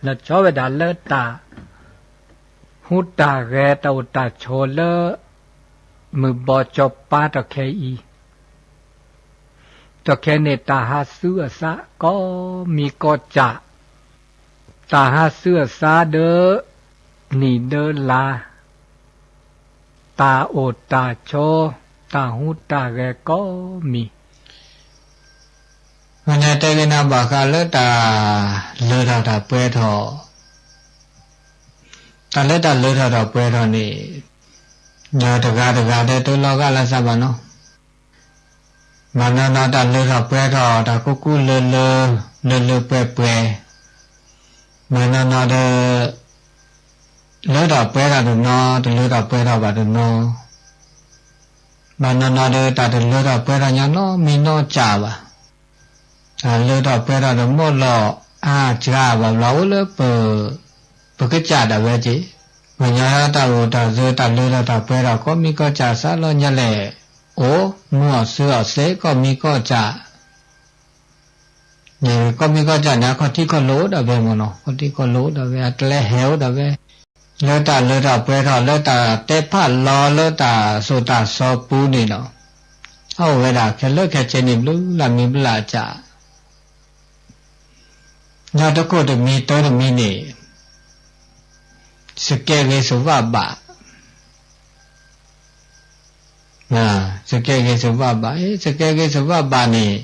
လီၤဆီဝဲဒၣ်လၢတၢ်ဟူးတၢ်ဂဲၤ တၢ်အိၣ်တၢ်ဆိးလၢ မုၢ်ဘီကၠီၤပၤတၢ်ခဲအံၤ, တၢ်ခဲန့ၣ် တၢ်ဟးဆူအသါကိးမံၤကိးကၢ်, တၢ်ဟးဆူအသါဒီး နံၣ်ဒီးလါ, တၢ်အိၣ်တၢ်ဆိး, တၢ်ဟူးတၢ်ဂဲၤကိးမံၤ, မ့ၢ်န့ၣ်တဲက့ၤနၤဘၣ်ဃးလၢတၢ် လၢထီၣ်တၢ်ပှဲၤထီၣ်, တၢ်လၢတၢ်လၢထီၣ်တၢ်ပှဲၤထီၣ်န့ၣ်, ဒီးတဂၤတဂၤဒီးတလီၤဂာ်လၢသးဘၣ်နီၤ, မ့ၢ်နီၢ်နီၢ်တၢ်လၢထီၣ်ပှဲၤထီၣ် တၢ်ကူၣ်ကူၣ်လၢလၢ, လၢလၢပှဲၤပှဲၤ, မ့ၢ်နီၢ်နီၢ်ဒီး လၢထီၣ်ပှဲၤထီၣ်တနီၤ, တလၢထီၣ်ပှဲၤထီၣ်ဘၣ်တနီၤ, မ့ၢ်နီၢ်နီၢ်ဒီး တၢ်တလၢထီၣ်ပှဲၤထီၣ်ညါနီတမံၤနီတစဲးဘၣ်, တၢ်လၢထီၣ်ပှဲၤထီၣ်တမီၢ်လီၤ, အါစှၤဘၣ်ဘျီအိၣ်လၢ ပကစၢ်ဒၣ်ဝဲက့ၤ, ပှၤကညီတၢ်အိၣ်တၢ်ဆိး တၢ်လၢထီၣ်တၢ်ပှဲၤထီၣ် ကိးမံၤကိးကၢ် စးလီၤညါလဲၣ်, အိၣ်မူအီၣ်ဆူအီၣ်သ့ ကိးမံၤကိးကၢ်, န့ၣ်ကိးမံၤကိးကၢ်န့ၣ် အခီၣ်ထံးခီၣ်လိၤအိၣ်ဒၣ်ဝဲမ့ၢ်နီၤ, အခီၣ်ထံးခီၣ်လိၤအိၣ်ဒၣ်ဝဲ အကျဲဟဲအိၣ်ဒၣ်ဝဲ, လၢတၢ်လၢထီၣ်ပှဲၤထီၣ် လၢတၢ်တဲဖးလီၤ လၢတၢ်သိၣ်တၢ်သီပူၤန့ၣ်ဒီး, အအိၣ်ဝဲဒၣ်ခဲလၢာ်ခဲဆ့န့ၣ် ဘျုးလၢ်မံၤဘျုးလၢ်ကၢ် ဒီးတခိၣ်တမံၤတၢတမံၤန့ၣ်, စကဲဂ့ၤစဝၣ်ဘၣ်, စကဲဂ့ၤစဝၣ်ဘၣ်, စကဲဂ့ၤစဝၣ်ဘၣ်န့ၣ်,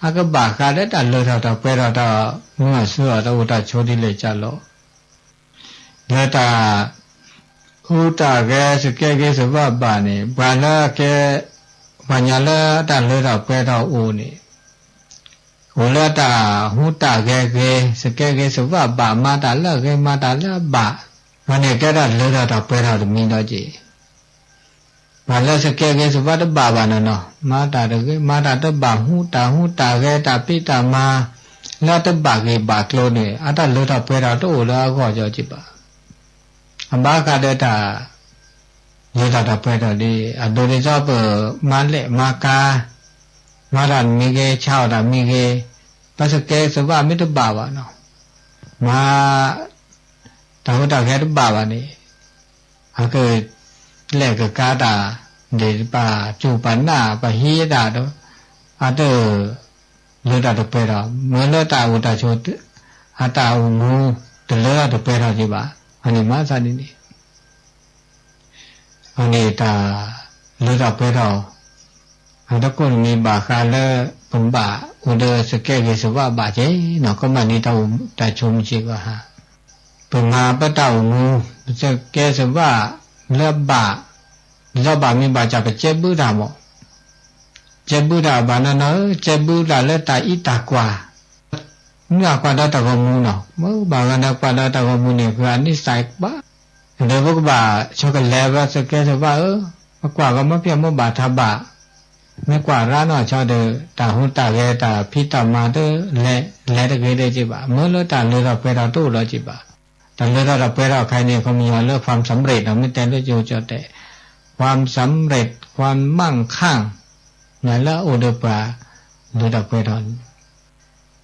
အကဘၣ်ဃးဒီးတၢ်လၢထီၣ်တၢ်ပှဲၤထီၣ် တၢ်မူအီၣ်ဆူအီၣ် တၢ်အိၣ်တၢ်ဆိးဒ်လဲၣ်ကၢ်လီၤ, လၢတၢ် ဟူးတၢ်ဂဲၤ စကဲဂ့ၤစဝၣ်ဘၣ်န့ၣ် ပှၤလၢကဲ, ပှၤကညီလၢတၢ်လၢထီၣ်ပှဲၤထီၣ်အိၣ်န့ၣ်, အိၣ်လၢတၢ်ဟူးတၢ်ဂဲၤဂ့ၤ စကဲဂ့ၤစဝၣ်ဘၣ် မၤတၢ်လၢအဂ့ၤ မၤတၢ်လၢအဘၣ်, အန့ၣ်ကဲတၢ်လၢထီၣ်တၢ်ပှဲၤထီၣ်တမံၤဒီးက့ၤ ပှၤလၢစကဲဂ့ၤစဝၣ်တဘၣ်ဘၣ်နီၤနီၤ, မၤတၢ်တဂ့ၤ မၤတၢ်တဘၣ် ဟူးတၢ်ဟူးတၢ်ဂဲၤ တၢ်ဖံးတၢ်မၤ လၢတဘၣ်ဂ့ၢ်ဘၣ်ကျိၤန့ၣ် အတၢ်လၢထီၣ်ပှဲၤထီၣ်တအိၣ်လၢအဂီၢ်ကၠီက့ၤဘၣ်, အဘၣ်ဃးဒီးတၢ် လၢထီၣ်တၢ်ပှဲၤထီၣ်ဒီး အဒိဒ်သိးပမၤလဲၣ်မၤကၤ, မၤတၢ်မ့ၢ်ဂ့ၤ ဆါအီၣ်တၢ်မ့ၢ်ဂ့ၤ, ပစကဲစဝၣ်မ့ၢ်တဘၣ်ဘၣ်နီၤ, မၤ တၢ်ဟူးတၢ်ဂဲၤတဘၣ်ဘၣ်န့ၣ်, အက လဲၣ်ကကၤတၢ် ဒ်ပှၤစူၢ်ပှၤနာ် ပှၤဟံးတၢ်ဒီး အတ လၢထီၣ်တပှဲၤထီၣ် မ့ၢ်လၢတၢ်အိၣ်တၢ်ဆိး အတၢ်အိၣ်မူ တလၢထီၣ်တပှဲၤထီၣ်က့ၤဘၣ်. အန့ၣ်မၤသးဒ်န့ၣ် အန့ၣ်တၢ်လၢထီၣ်ပှဲၤထီၣ် အတကိၣ်တမံၤဘၣ်ဃးလၢ ပဘၣ်အိၣ်ဒီးစကဲဂ့ၤစဝၣ်ဘၣ်က့ၤနီၤ, ကီးမးန့ၣ်တၢ်အိၣ်တၢ်ဆိးမုၢ်က့ၤဘၣ်ဟါ, ပမၤပတၢ်အိၣ်မူ ပစကဲစဝၣ်လၢအဘၣ်, လၢအဘၣ်မ့ၢ်ဘၣ်စၢ် ပကဲဘုတၢ်မး, ကဲဘုတၢ်ဘၣ်နီၤနီၤဧၢ, ကဲဘုတၢ်လၢတၢ်အံးတၢ်ကွၢ် မ့ၢ်အကွၢ်ဒီးတၢ်ဂီၤမူနီၤ, မ့ၢ်ဘၣ်ဂၤန့ၣ်ကွၢ်ဒီးတၢ်ဂီၤမူန့ၣ် ဂၤန့ၣ်စဲးဘၣ်, ဒီးပကဘၣ်ဆိကလဲၤဝဲစကဲစဝၣ်ဧၢ, ပကွၢ်ဂီၤမ့ၢ်ဖျဲၣ်မ့ၢ်ဘၣ်ထးဘၣ်, မ့ၢ်ကွၢ်ရၣ်နီၢ်ဆီဒီး တၢ်ဟူးတၢ်ဂဲၤ တၢ်ဖံးတၢ်မၤတလဲၤ လဲၤတဂ့ၤဒၣ်က့ၤဘၣ်, မ့ၢ်လၢတၢ်လၢထီၣ်ပှဲၤထီၣ်တအိၣ်လီၤက့ၤဘၣ်. တၢ်လၢထီၣ်တၢ်ပှဲၤထီၣ်ခါအံၤန့ၣ် ခီပညီလၢ ความสำเร็จ နီၤ, မ့ၢ်တဲလၢကၠိကၠီတဲ ความสำเร็จ ความมั่งคั่ง လၢအအိၣ်ဒီးပှၤလၢထီၣ်ပှဲၤထီၣ်န့ၣ်,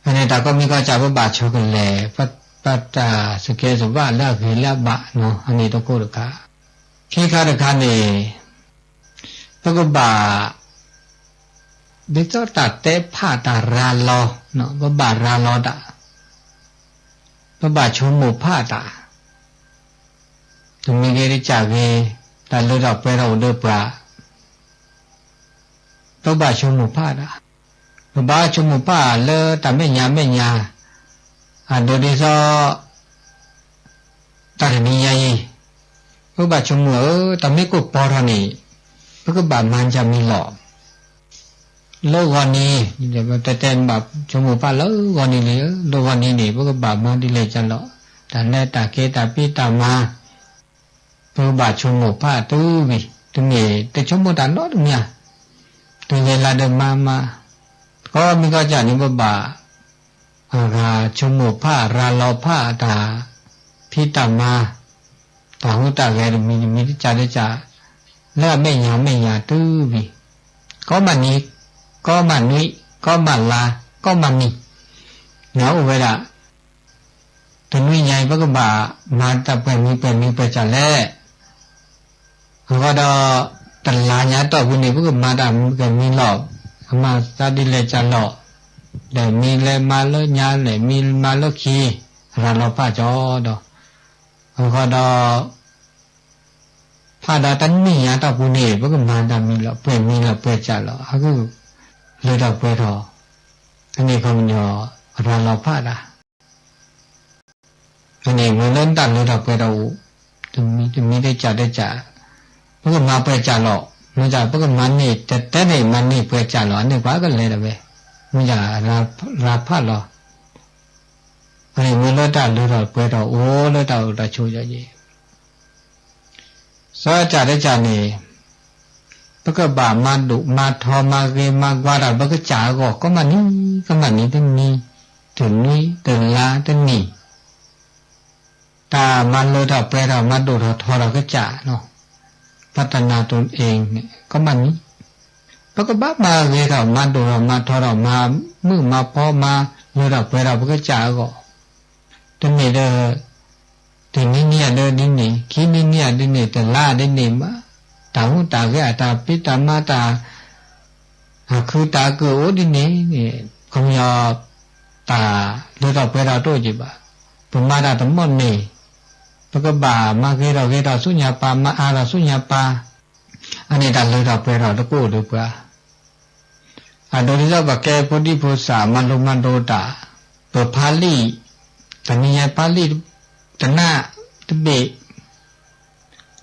အန့ၣ်တၢ်ကိးမံၤကိးကၢ် ပဘၣ်ဆိကလဲၤ ပတၢ်စကဲစဝၣ်လၢအဂ့ၤလၢအဘၣ်နီၤ, အန့ၣ်တကိၣ်တခါ, ခံခါတခါန့ၣ် ပကဘၣ် ဒ်သိးတၢ်တဲဖးတၢ်ရၤလီၤ, ပဘၣ်ရၤလီၤတၢ်, ပဘၣ်ဆိကမိၣ်ဖးတၢ်, တမံၤဂ့ၤတစဲးဂ့ၤ, တၢ်လၢထီၣ်ပှဲၤထီၣ်အိၣ်ဒီးပှၤ ပဘၣ်ဆိကမိၣ်ဖးတၢ်, ပဘၣ်ဆိကမိၣ်ဖးလၢတၢ်မဲာ်ညါမဲာ်ညါ, အဒိဒ်သိး တၢ်တနံၤညါအံၤ ပကဘၣ်ဆိကမိၣ်ဧၢ, တၢ်မ့ၢ်ကိၢ်ပီထီၣ်န့ၣ် ပကဘၣ်မၤကၢ်မံၤလီၤ. လၢဂီၤနံၤ, တဲတဲဘၣ်ဆိကမိၣ်ဖးလၢဂီၤနံၤလံ, လၢဂီၤနံၤန့ၣ် ပကဘၣ်မၤဒ်လဲၣ်ကၢ်လီၤ, တၢ်လဲၤတၢ်က့ၤတၢ်ဖံးတၢ်မၤ ပကဘၣ်ဆိကမိၣ်ဖးတုၤဝံၤ, တမ့ၢ်တဆိကမိၣ်တၢ်နီတမံၤဧါ, တုၤယဲလၢဒၢးမၤမၤ, ကိးမံၤကိးကၢ်န့ၣ် ပဘၣ် အဂၤဆိကမိၣ်ဖးရၤလီၤဖးတၢ်ဖံးတၢ်မၤ, တၢ်ဟူးတၢ်ဂဲၤတမံၤတမံၤတစဲးတစဲး, လၢအမဲာ်ညါမဲာ်ညါတုၤဝံၤ, ကိးမးနံၤ, ကိးမးနွံ, ကိးမးလါ, ကိးမးနံၤ, န့ၣ်အိၣ်ဝဲဒၣ် တနွံ ပကဘၣ်မၤတၢ်ပှဲၤမံၤပှဲၤမံၤပှဲၤစၢ်လဲၣ်. အဃိဒီး တလါညါတီၢ်ပူၤန့ၣ် ပကမၤတၢ်ပှဲၤမံၤလီၤ. အမၤသးဒ်လဲၣ်စၢ်လီၤ. ဒီးမံၤလဲၤမၤလၢညါလဲၣ် မံၤမၤလၢခံ, ရၤလီၤဖးကီဒီး အဃိဒီး ဖးဒီးတနံၣ်ညါတီၢ်ပူၤန့ၣ် ပကမၤတၢ်မံၤလီၤ ပှဲၤမံၤလီၤပှဲၤစၢ်လီၤ အဂ့ၢ်လၢတၢ်ပှဲၤထီၣ်, အန့ၣ်ခီပညီ ရၤလီၤဖးတၢ်, အန့ၣ်မ့ၢ်လၢတၢ်လၢတၢ်ပှဲၤထီၣ်အိၣ်, တမံၤတမံၤတစၢ်တစၢ်, ပကမၤပှဲၤစၢ်လီၤ, မ့ၢ်တၢ်ပကမၤန့ၢ်တတဲန့ၣ် မၤန့ၢ်ပှဲၤစၢ်လီၤ အန့ၣ်ပှၤကလဲၤတဝဲ, မ့ၢ်တၢ်ရၤဖးလီၤ. အန့ၣ်မ့ၢ်လၢတၢ်လၢထီၣ်ပှဲၤထီၣ်အိၣ်လၢတၢ်အိၣ်တၢ်ဆိးယီၤယံၤ, စီၤစၢ်တစၢ်န့ၣ်, ပကဘၣ်မၤဒိၣ်မၤထီမၤဂ့ၤမၤကွၢ်တၢ် ပကစၢ်အဂီၢ် ကီမးနံၤ ကီမးနံၤ တနံၤ, တနွံ တလါ တနံၣ်, တၢ်မၤလၢထီၣ်ပှဲၤထီၣ် မၤဒိၣ်ထီၣ်ထီထီၣ်ကစၢ်လီၤ. ပတနၢ်တိၣ်အ့ၣ်န့ၣ် ကီမးနံၤ, ပကဘၣ်မၤဂ့ၤထီၣ် မၤဒိၣ်ထီၣ်မၤထီထီၣ် မၤမုာ်မၤဖီ မၤလၢထီၣ်ပှဲၤထီၣ် ပကစၢ်အဂီၢ်, တမ့ၢ်ဒီး တနံၤနံၣ်အဒၢဒ်န့ၣ်, ခံနံၣ်နံၣ်အဒၢန့ၣ်, တလါဒ်န့ၣ်မး, တၢ်ဟူးတၢ်ဂဲၤ အတၢ်ဖံးတၢ်မၤ တၢ် အခုတၢ်ကၢၢ်အိၣ်ဒ်န့ၣ်န့ၣ်, ခီပညီ တၢ်လၢထီၣ်ပှဲၤထီၣ်တအိၣ်က့ၤဘၣ်. ပမၤတၢ်တမီၢ်န့ၣ်, ပကဘၣ်မၤဂ့ၤထီၣ်ဂ့ၤထီၣ်ဆူညါပၢ်, မၤအါထီၣ်ဆူညါပၢ်, အန့ၣ်တၢ်လၢထီၣ်ပှဲၤထီၣ်တကအိၣ်ဒီးပှၤ အဒိဒ်သိးပကဲဖိဒံဖိသၣ် မၤလိမၤဒိးတၢ်, ပဖးလံာ်, တနံၤညါဖးလံာ်တနၣ်တဘ့ၣ်,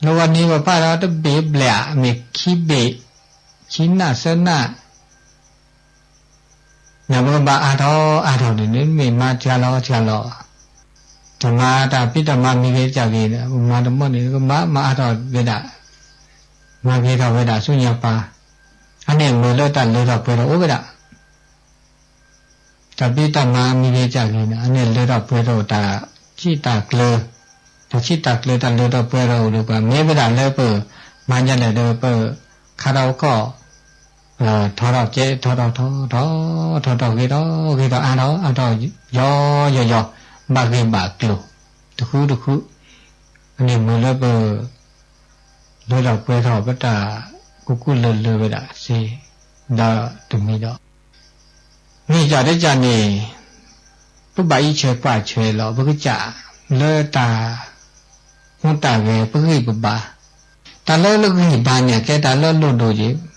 လၢဝဲန့ၣ်ပဖးဒီးတဘ့ၣ်ဘျဲၣ် မ့ၢ်ခံဘ့ၣ်, ခံနၣ်သၢနၣ်, နပကဘၣ်အါထီၣ်အါထီၣ်န့ၣ် မ့ၢ်မၤစှၤလီၤစှၤလီၤ, တမၤတၢ်ဖံးတၢ်မၤမံၤဂ့ၤစၢ်ဂ့ၤန့ၣ် ပမၤတမီၢ်န့ၣ် ကမၤမၤအါထီၣ်ဝဲဒၣ်, မၤဂ့ၤထီၣ်ဝဲဒၣ်ဆူညါပၢ်, အန့ၣ်မ့ၢ်လၢတၢ်လၢထီၣ်ပှဲၤထီၣ်အိၣ်ဝဲဒၣ် တၢ်ဖံးတၢ်မၤမံၤဂ့ၤစၢ်ဂ့ၤန့ၣ် အန့ၣ်လၢထီၣ်ပှဲၤထီၣ်တၢ်ဆံးတၢ်ကျၢၤ, တၢ်ဆံးတၢ်ကျၢၤတၢ်လၢထီၣ်ပှဲၤထီၣ်အိၣ်ဒီးပှၤ မ့ၢ်ဝဲဒၣ်လၢပမၤဒ်လဲၣ်ဒီးပ ခါထီၣ်ခီၣ်, ထီထီၣ်ကဲ ထီထီၣ်ထီထီၣ်ထီထီၣ်ဂ့ၤထီၣ်ဂ့ၤထီၣ်အါထီၣ်အါထီၣ်ယီၤယီၤယီၤ, ဘၣ်ဂ့ၤဘၣ်ကျိၤ, တဃုတဃု, အန့ၣ်မ့ၢ်လၢပ လၢထီၣ်ပှဲၤထီၣ်ပတၢ်ကူၣ်ကူၣ်လၢလၢဝဲဒၣ်စ့, ဒီးတမံၤဒီး မ့ၢ်စၢ်တစၢ်န့ၣ်, ပဘၣ်အံးဆဲးကွၢ်ဆဲးလီၤ ပကစၢ်လၢတၢ်ဟူးတၢ်ဂဲၤ ပဂံၢ်ပဘါ, တၢ်လၢလၢဂံၢ်ဘါန့ၣ် ကဲတၢ်လၢလိၣ်ဒိၣ်က့ၤ,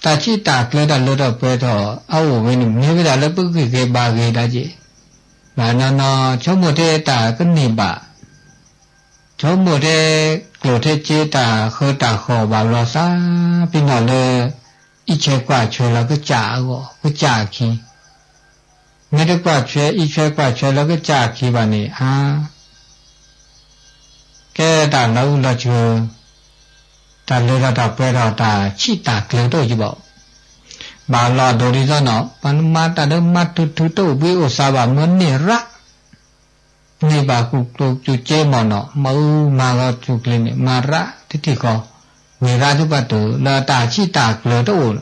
တၢ်ဆံးတၢ်ကျၢၤတၢ်လၢထီၣ်ပှဲၤထီၣ်အအိၣ်ဝဲန့ၣ် မ့ၢ်ဝဲဒၣ်လၢပဂံၢ်ဂ့ၤဘါဂ့ၤဒၣ်က့ၤ, ဘၣ်နီၢ်နီၢ် ဆိကမိၣ်ထဲတၢ်ကန့ၢ်ဘၣ် ဆိကမိၣ်ထဲကျိၣ်ထဲစ့တၢ်ဃၢတၢ်ဃီၣ်ဘၣ်ဘျီသး, ပ့ၤနီၣ်လၢ အံးဆဲးကွၢ်ဆဲးလီၤကစၢ်အဂီၢ် ကစၢ်အခံ, မ့ၢ်တကွၢ်ဆဲး အံးဆဲးကွၢ်ဆဲးလီၤကစၢ်အခံဘၣ်န့ၣ် အါ ကဲတၢ်လီၤအုၣ်လီၤဆၢ, တၢ်လၢထီၣ်တၢ်ပှဲၤထီၣ်တၢ်ဆံးတၢ်ကျၢၤတအိၣ်က့ၤဘၣ်, ဘၣ်လီၤဒိၣ်ဒ်သိးနီၤ ပှၤမၤတၢ်ဒီးမၤထုထုတအိၣ်ဘှံးအိၣ်သါဘၣ် မ့ၢ်န့ၢ်ရၣ် န့ၢ်ဘၣ်ကူၣ်ကျိၤကူၣ်စ့မ့ၢ်နီၤ မၤအုမၤဂီၤကူၣ်ကျ့ၤန့ၣ် မၤရၣ်တထံၣ်ဃီ, န့ၢ်ရၣ်သ့ၣ်တဖၣ်တုၤလၢတၢ်ဆံးတၢ်ကျၢၤတအိၣ်,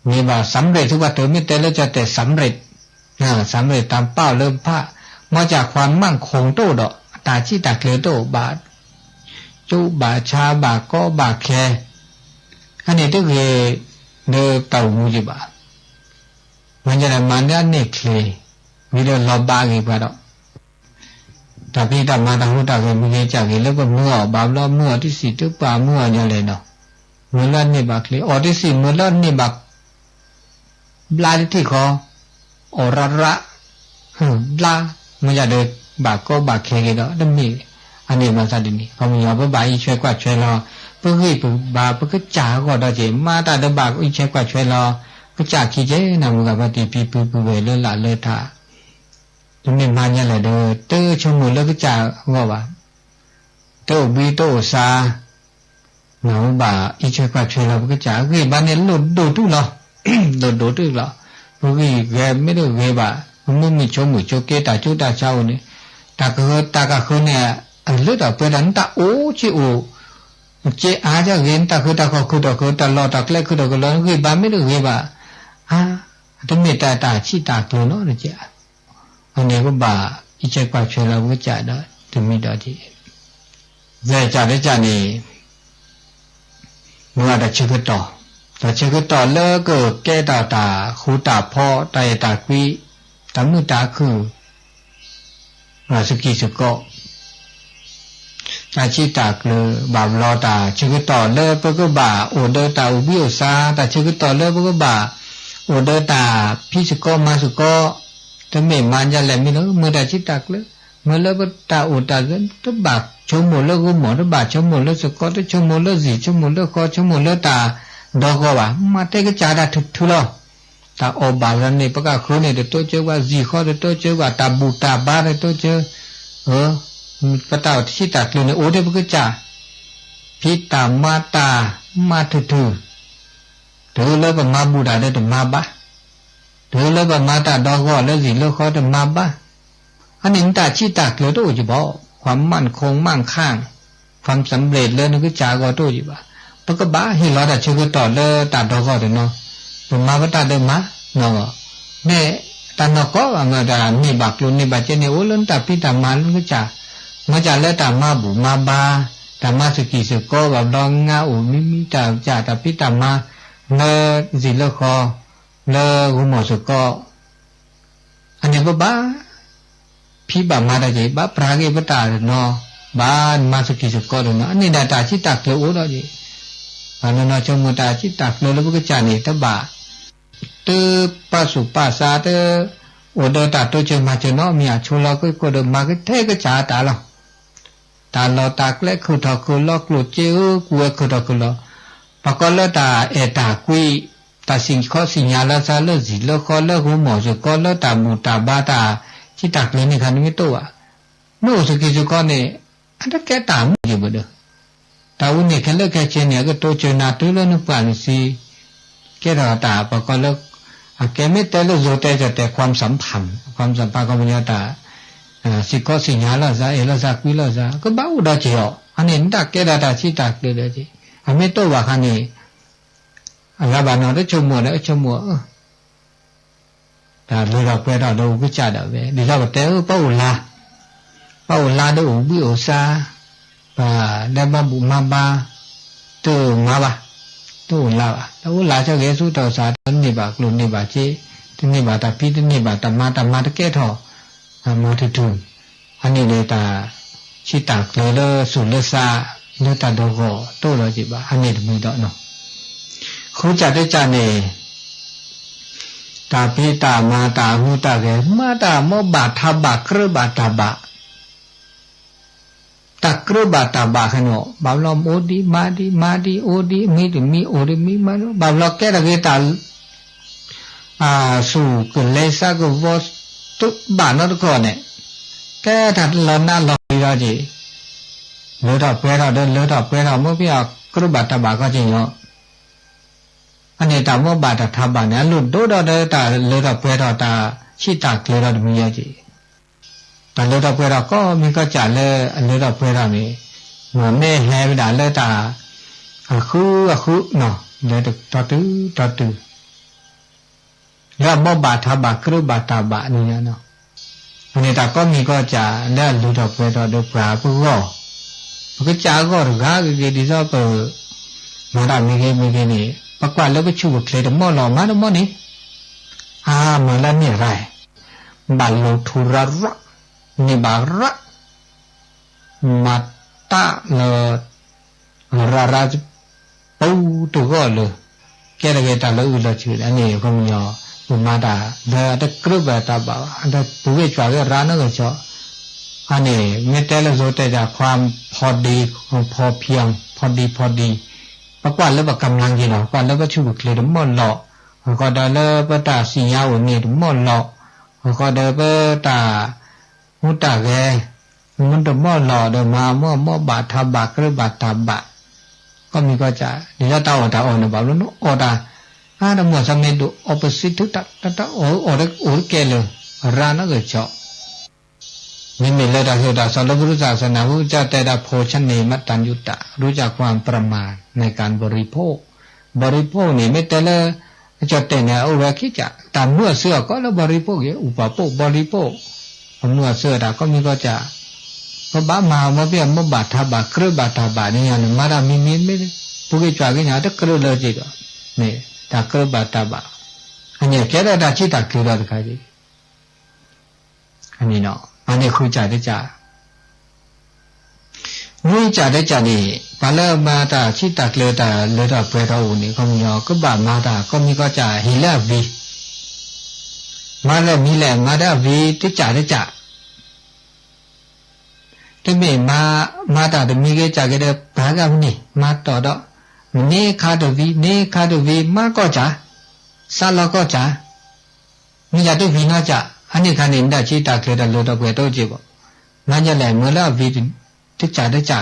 န့ၢ်ဘၣ် สำเร็จ သ့ၣ်တဖၣ်တုၤ မ့ၢ်တဲလၢကၠီတဲ สำเร็จ, สำเร็จ တၢ်ပာ်အီၤလၢဖး, မ့ၢ်စၢ်ခွါမၣ်ခိၣ်တအိၣ်ဒီး တၢ်ဆံးတၢ်ကျၢၤတအိၣ်ဘၣ်, ကၠိဘၣ်ဆါဘၣ်ကီဘၣ်ခဲ, အန့ၣ်တဂ့ၤလၢတၢ်အိၣ်မူက့ၤဘၣ် မ့ၢ်ဒ်လဲၣ် မၤန့ၢ်အန့ၣ်ချ့, ဝံၤဒီးလီၤဘၣ်ဂ့ၤပှၤဒီး, တၢ်ဖံးတၢ်မၤတၢ်ဟူးတၢ်ဂဲၤမ့ၢ်ဂ့ၤစၢ်ဂ့ၤ လၢပမၢအီၤဘၣ်ဘျီ မၢအီၤတစံၣ်တပှၢ်မၢအီၤညါလဲၣ်နီၤ, မၢလၢအန့ၢ်ဘၣ်ချ့ အီၤတစံၣ်မၢလၢအန့ၢ်ဘၣ် ဘျါတထံၣ်ဃီ, အီၣ်ရၣ်ရၣ်, ဘျါ, မ့ၢ်ယၤဒီး ဘၣ်ကီဘၣ်ခဲက့ၤဒီး တမ့ၢ်, အန့ၣ်မၤသးဒ်န့ၣ် ခီပညီပဘၣ်အံးဆဲးကွၢ်ဆဲးလီၤ, ပဂံၢ်ပဘါပကစၢ်အဂီၢ်ဒီးက့ၤ မၤတၢ်ဒီးဘၣ်အံးဆဲးကွၢ်ဆဲးလီၤ, ကစၢ်ခံက့ၤ နၢ်မုၢ်ဂၤဖါတံၢ်ဖံဖုဖုဂဲၤလၢလာ်လၢထး, တမ့ၢ်မၤညါလဲၣ်ဒီး တဆိကမိၣ်လၢကစၢ်အဂီၢ်ဘၣ်, တအိၣ်ဘှံးတအိၣ်သါ နဘၣ်အံးဆဲးကွၢ်ဆဲးလီၤ ပကစၢ်အဂံၢ်ဘါန့ၣ်လိၣ်ဒိၣ်တုၤလီၤ, လိၣ်ဒိၣ်တုၤလီၤ, ပဂံၢ်ဂဲၤမ့ၢ်တဂ့ၤဘၣ်, ပမ့ၢ်မုာ်ဆိမုာ်ဆိက့တၢ်ကၠိတၢ်ဆါအိၣ်န့ၣ်, တၢ်ကဃၢတၢ်ကဃၢန့ၣ်, အလၢတၢ်ပှဲၤတၢ်နတၢ်အိၣ်ဆံးအိၣ်, ကဲအါကဂ့ၤ နတၢ်ဃၢတၢ်ဃီၣ်ခုၣ်ထီၣ်ဃၢ တၢ်လီၢ်တၢ်ကျဲခုၣ်ထီၣ်ဃၢလီၤ ဂံၢ်ဘါမ့ၢ်တဂ့ၤဘၣ်, အါ, တမ့ၢ်တၢ်တၢ်ဆံးတၢ်ကျၢၤနီတကဲး, အန့ၣ်ပဘၣ် အံးကဲကွၢ်ထွဲလီၤပကစၢ်ဒီး တမံၤဒီးက့ၤ သဲကၢ်တကၢ်န့ၣ် မ့ၢ်ဝဲတၢ်ဆၢကတီၢ်, တၢ်ဆၢကတီၢ်လၢကကဲထီၣ်တၢ်ဃူတၢ်ဖိး တၢ်အဲၣ်တၢ်ကွံ, တၢ်မုာ်တၢ်ခုၣ်, စူၢ်က့ၤစူၢ်ကီး, တၢ်စံးတၢ်ကျၢၤ ဘၣ်ဘျီတၢ်ဆၢကတီၢ်လၢပကဘၣ်အိၣ်ဒီးတၢ်အိၣ်ဘှံးအိၣ်သါ, တၢ်ဆၢကတီၢ်လၢပကဘၣ်အိၣ်ဒီးတၢ်ဖံးစ့ၢ်ကီးမၤစ့ၢ်ကီး, တမ့ၢ်မၤဒ်လဲၣ်မ့ၢ်လၢ မ့ၢ်တၢ်စံးတၢ်ကျၢၤ, မ့ၢ်လၢပတၢ်အိၣ်တၢ် တဘၣ်ဆိကမိၣ်လၢဂီၢ်မီၢ်, တဘၣ်ဆိကမိၣ်လၢစ့ၢ်ကီး, တဆိကမိၣ်လၢဇံၣ်, ဆိကမိၣ်လၢဃီ, ဆိကမိၣ်လၢတၢ်ဒီဂီၢ်ဘၣ်. မၤတဲကစၢ်တၢ်ထူၣ်ထူၣ်လီၤ. တၢ်အီၣ်ဘၣ်လီၤန့ၣ် ပကဃုန့ၣ်တတိစၢၤဘၣ်, ဇံၣ်ဃီတတိစၢၤဘၣ်, တၢ်ဘူၣ်တၢ်ဘါတတိစၢၤ, ပတၢ်စံးတၢ်ကျၢၤန့ၣ် အိၣ်ထဲပကစၢ်, ဖံးတၢ်မၤတၢ် မၤထူၣ်ထူၣ်, တုၤလၢပမၤဘူၣ်တၢ်ဒီးတမၤဘါ, တုၤလၢပမၤတၢ်ဒီဂီၢ်လၢဇံၣ်လၢဃီတမၤဘါ, အန့ၣ်နတၢ်စံးတၢ်ကျၢၤတအိၣ်ကဘၣ်, ความมั่นคงมั่งคั่ง ความสำเร็จ လၢနကစၢ်အဂီၢ်တအိၣ်ကဘၣ်. ပကဘၣ်ဟ့ၣ်လီၤတၢ်ဆၢကတီၢ်လၢတၢ်ဒီဂီၢ်တနီၤ, ပမၤပတၢ်ဒီးမၤ, မ့ၢ်တၢ်နီၢ်ကီၢ်ဘၣ် မ့ၢ်တၢ်န့ၢ်ဘၣ်ကျိၤန့ၢ်ဘၣ်စ့န့ၣ် အိၣ်လၢနတၢ်ဖံးတၢ်မၤလၢနကစၢ်, မၤစၢ်လၢတၢ်မၤဘူၣ်မၤဘါ, တၢ်မၤစူၢ်က့ၤစ့ၢ်ကီး ဘၣ်ဘျီငါအိၣ်မံမံတၢ်စၢ် တၢ်ဖံးတၢ်မၤ လၢဇံၣ်လၢဃီ, လၢဂီၢ်မီၢ်စ့ၢ်ကီး အန့ၣ်ပဘၣ် ဖံးဘၣ်မၤတၢ်က့ၤ ဘၣ်ပြးက့ၤပတၢ်တနီၤ, ဘၣ်မၤစူၢ်က့ၤစ့ၢ်ကီးတနီၤ, အန့ၣ်ဒၣ်တၢ်စံးတၢ်ကျၢၤအိၣ်ဒီးက့ၤ, ပှၤနီၢ်နီၢ်ဆိကမိၣ်တၢ်စံးတၢ်ကျၢၤလၢပကစၢ်န့ၣ် တဘၣ် တပာ်ဆူးပာ်ဆါတ အိၣ်ဒီးတၢ်တိစၢၤမၤစၢၤနီတမံၤ အဆိလီၤက့ၤကိးဒီးမၤကထဲကစၢ်တၢ်လီၤ. တၢ်လီၢ်တၢ်ကျဲ ခုၣ်ထီၣ်ခုၣ်လီၤ ကျိၣ်စ့ဧၢ ကူၣ်ဝဲခုၣ်ထီၣ်ခုၣ်လီၤ, ပှၤကိးလၢတၢ်အဲၣ်တၢ်ကွံ, တၢ်စံၣ်ခီစံၣ်ညါလၢသး လၢဇံၣ်လၢဃီ လၢဂီၢ်မီၢ်စ့ၢ်ကီး လၢတၢ်ဘူၣ်တၢ်ဘါ တၢ်စံးတၢ်ကျၢၤန့ၣ်ခါ နမ့ၢ်တအိၣ်ဘၣ်, နအိၣ်စူၢ်က့ၤစ့ၢ်ကီးန့ၣ် အတကဲတၢ်မုာ်က့ၤဘၣ်ဒီး တၢ်အူန့ၣ်ခဲလၢာ်ခဲဆ့န့ၣ် အကတိၤစၢၤနၤတုၤလၢနပှၢ်နသံ, ကဲထီၣ်တၢ်ပှၤကိးလၢ အကဲမ့ၢ်တဲလၢယိၤတဲကတဲ ความสัมพันธ์ ความสัมพันธ์ ကီၢ်ပယီၤတၢ် စံၣ်ခီစံၣ်ညါလိာ်သး အဲၣ်လိာ်သးကွံလိာ်သး ကဘၣ်အိၣ်ဒီးက့ၤအီၤ အန့ၣ် နတၢ်ကဲထီၣ်တၢ်စံးတၢ်ကျၢၤဒီးက့ၤ အမ့ၢ်တအိၣ်ဘၣ်ခါန့ၣ် အဂၤဘၣ်နီၢ်တဆိကမိၣ်ဒီး ဆိကမိၣ် တၢ်လၢထီၣ်ပှဲၤထီၣ်ဒီးအိၣ်ကစၢ်ဒၣ်ဝဲ ဒ်သိးပတဲဧၢ ပအိၣ်လါ, ပအိၣ်လါဒီးအိၣ်ဘှံးအိၣ်သါ, ပလဲၤမၤဘူၣ်မၤဘါ, တမၤဘၣ်, တအိၣ်လါဘၣ်, တအိၣ်လါဆၢဂ့ၤဆူတၢ်အိၣ်သး တန့ၢ်ဘၣ်ကျိၣ်န့ၢ်ဘၣ်စ့, တန့ၢ်ဘၣ်တၢ်ဖံး တန့ၢ်ဘၣ်တၢ်မၤ တၢ်မၤတကဲထီၣ် မၤထူၣ်ထူၣ်, အန့ၣ်န့ၣ်တၢ်စံးတၢ်ကျၢၤလၢသူၣ်လၢသး လၢတၢ်ဒီဂီၢ်တအိၣ်လီၤက့ၤဘၣ် အန့ၣ်တမံၤဒီးနီၤ ဃုကၢ်တကၢ်န့ၣ် တၢ်ဖံးတၢ်မၤတၢ်ဟူးတၢ်ဂဲၤ မၤတၢ်မိၢ်ဘၣ်ထးဘၣ် ကြၢးဘၣ်တၢ်ဘၣ်, တၢ်ကြၢးဘၣ်တၢ်ဘၣ်ခဲနီၤ ဘၣ်ဘျီအိၣ်ဒံးမၤဒံး မၤဒံးအိၣ်ဒံး မံတမံၤအိၣ်တမံၤမၤဒံး ဘၣ်ဘျီကဲထီၣ်က့ၤတၢ် ဆူၣ်ကလဲၤသးကဝီၤ တဘၣ်နီတခီန့ၣ် ကဲတၢ်လီၤနးလီၤလံလီၤက့ၤ, လၢထီၣ်ပှဲၤထီၣ်ဒီးလၢထီၣ်ပှဲၤထီၣ် မ့ၢ်ဖဲအကြၢးဘၣ်တၢ်ဘၣ်ခီက့ၤညီ အန့ၣ်တၢ်မိၢ်ဘၣ်တၢ်ထးဘၣ်န့ၣ် အလိၣ်ဒိဒီးတၢ်လၢထီၣ်ပှဲၤထီၣ်တၢ်စံးတၢ်ကျၢၤဒီးတမံၤယဲက့ၤ, တၢ်လၢထီၣ်ပှဲၤထီၣ်ကိးမံၤကိးကၢ်လၢအလၢထီၣ်ပှဲၤထီၣ်န့ၣ် မ့ၢ်ဟဲဝဲဒၣ်လၢတၢ် အဃုအဃုနီၤ လၢတတီၤတုၤတီၤတုၤ လၢအမိၢ်ဘၣ်ထးဘၣ်ကြၢးဘၣ်တၢ်ဘၣ်န့ၣ်လီၤ. အန့ၣ်တၢ်ကိးမံၤကိးကၢ်လၢအလၢထီၣ်ပှဲၤထီၣ်ဒီးပှၤပဂီၢ်, ပကစၢ်အဂီၢ်တဂၤဂ့ၤဂ့ၤ ဒ်သိးပ မၤတၢ်မ့ၢ်ဂ့ၤမ့ၢ်ဂ့ၤန့ၣ် ပကွၢ်လၢပဆူၣ်ပချ့တမီၢ်လီၤ မၤတမီၢ်န့ၣ်, အါမၤလၢန့ၣ်ရၢၢ်, ဘၣ်လိၣ်ထူရၢရၢ, န့ၢ်ဘၣ်ရၢ မၤတၢ်လၢ ရၢရၢ ပူၤတဂီၢ်လၢ ကဲထီၣ်က့ၤတၢ်လၢအုၣ်လီၤဆံးန့ၣ် အခီပညီ ပမၤတၢ်လၢအတကြၢးဘၣ်တၢ်ဘၣ်ဘၣ် အတပူၤဝ့ၢ်ကွၢ်ဝ့ၢ်ရၢနီၢ်ကဆီး, အန့ၣ် မ့ၢ်တဲလၢယိၤတဲကၢ် ความพอดี พอเพียง พอดีพอดี ပကွၢ်လၢပကမျၢၢ်က့ၤလီၤ ကွၢ်လၢပဆူၣ်ပချ့တမီၢ်လီၤ, အဃိဒီးလၢပတၢ်စံၣ်ညါအိၣ်န့ၣ်တမီၢ်လီၤ, အဃိဒီးပတၢ် ဟူးတၢ်ဂဲၤ မ့ၢ်တမီၢ်လီၤဒီးမၤမိၢ်မိၢ်ဘၣ်ထးဘၣ်ကြၢးဘၣ်တၢ်ဘၣ်, ကိးမံၤကိးကၠး ဒ်သိးတၢ်အီၣ်တၢ်အီန့ၣ် ဘၣ်ဘျီနအီၣ်တၢ် အါတမီၢ်သးမ့ၢ်ဒိၣ်အီၣ်ပစံးထုတၢ် တၢ်အီၣ်အိၣ်တကဲလၢၤ ရၢနီၢ်ကဆီး မ့မ့ၢ်လၢတၢ်သိၣ်တၢ်သီလၢပုရိသၣ်သနၢ်ဟူကစၢ်တဲဒၣ် โภชเน มัตตัญญุตา รู้จักความประมาณในการบริโภค บริโภค န့ၣ် မ့ၢ်တဲလၢ ကၠီၣ်တဲၣ်န့ၣ် အိၣ်ဝဲခံကၠး တၢ်မုာ်အစုအကီၢ်လၢ บริโภค က့ၤ ဥပ္ปโภค บริโภค အမုၢ်အဆၢတၢ်ကိးမံၤကိးကၢ်, ပဘၣ်မၤအမ့ၢ်ပ့ၢ်အမိၢ်ဘၣ်ထးဘၣ်ကြၢးဘၣ်တၢ်ဘၣ်န့ၣ်ညါန့ၣ် မၤတၢ်မံၤမံၤမ့ၢ် ပူၤက့ၤကွၢ်က့ၤညါတကြၢးလၢက့ၤဒီး မ့ၢ်တၢ်ကြၢးဘၣ်တၢ်ဘၣ်, အန့ၣ်ကဲထီၣ်တၢ်ဆံးတၢ်ကျၢၤဒီးတခါက့ၤ အန့ၣ်နီၤ အန့ၣ်ဃုကၢ်တကၢ် မုၢ်ကၢ်တကၢ်န့ၣ် ပှၤလၢမၤတၢ်ဆံးတၢ်ကျၢၤတၢ်လၢထီၣ်ပှဲၤထီၣ်အိၣ်န့ၣ် ခီပညီ ကဘၣ်မၤတၢ်ကိးမံၤကိးကၢ်ဟ့ၣ်လၢအဝံၤ, မၤလၢမံၤလဲၣ် မၤတၢ်အဝံၤတကၢ်တကၢ် တမ့ၢ်မၤ မၤတၢ်တမံၤဂ့ၤကၢ်ဂ့ၤဒီး ပှၤဂၤမနုၤ မၤတီၢ်ဒီး မ့ၢ်န့ၢ်ခါတဝံၤ န့ၢ်ခါတဝံၤ မၤကိးကၢ်, စးလီၤကိးကၢ်, မ့ၢ်ယၤတဝံၤနီတကၢ်, အန့ၣ်ခါန့ၣ် နတၢ်ဆံးတၢ်ကျၢၤတၢ်လၢထီၣ်ပှဲၤတအိၣ်က့ၤဘၣ်, မၤယလဲၣ် မၤလၢအဝံၤတကၢ်တကၢ်ကီး အါနီၢ်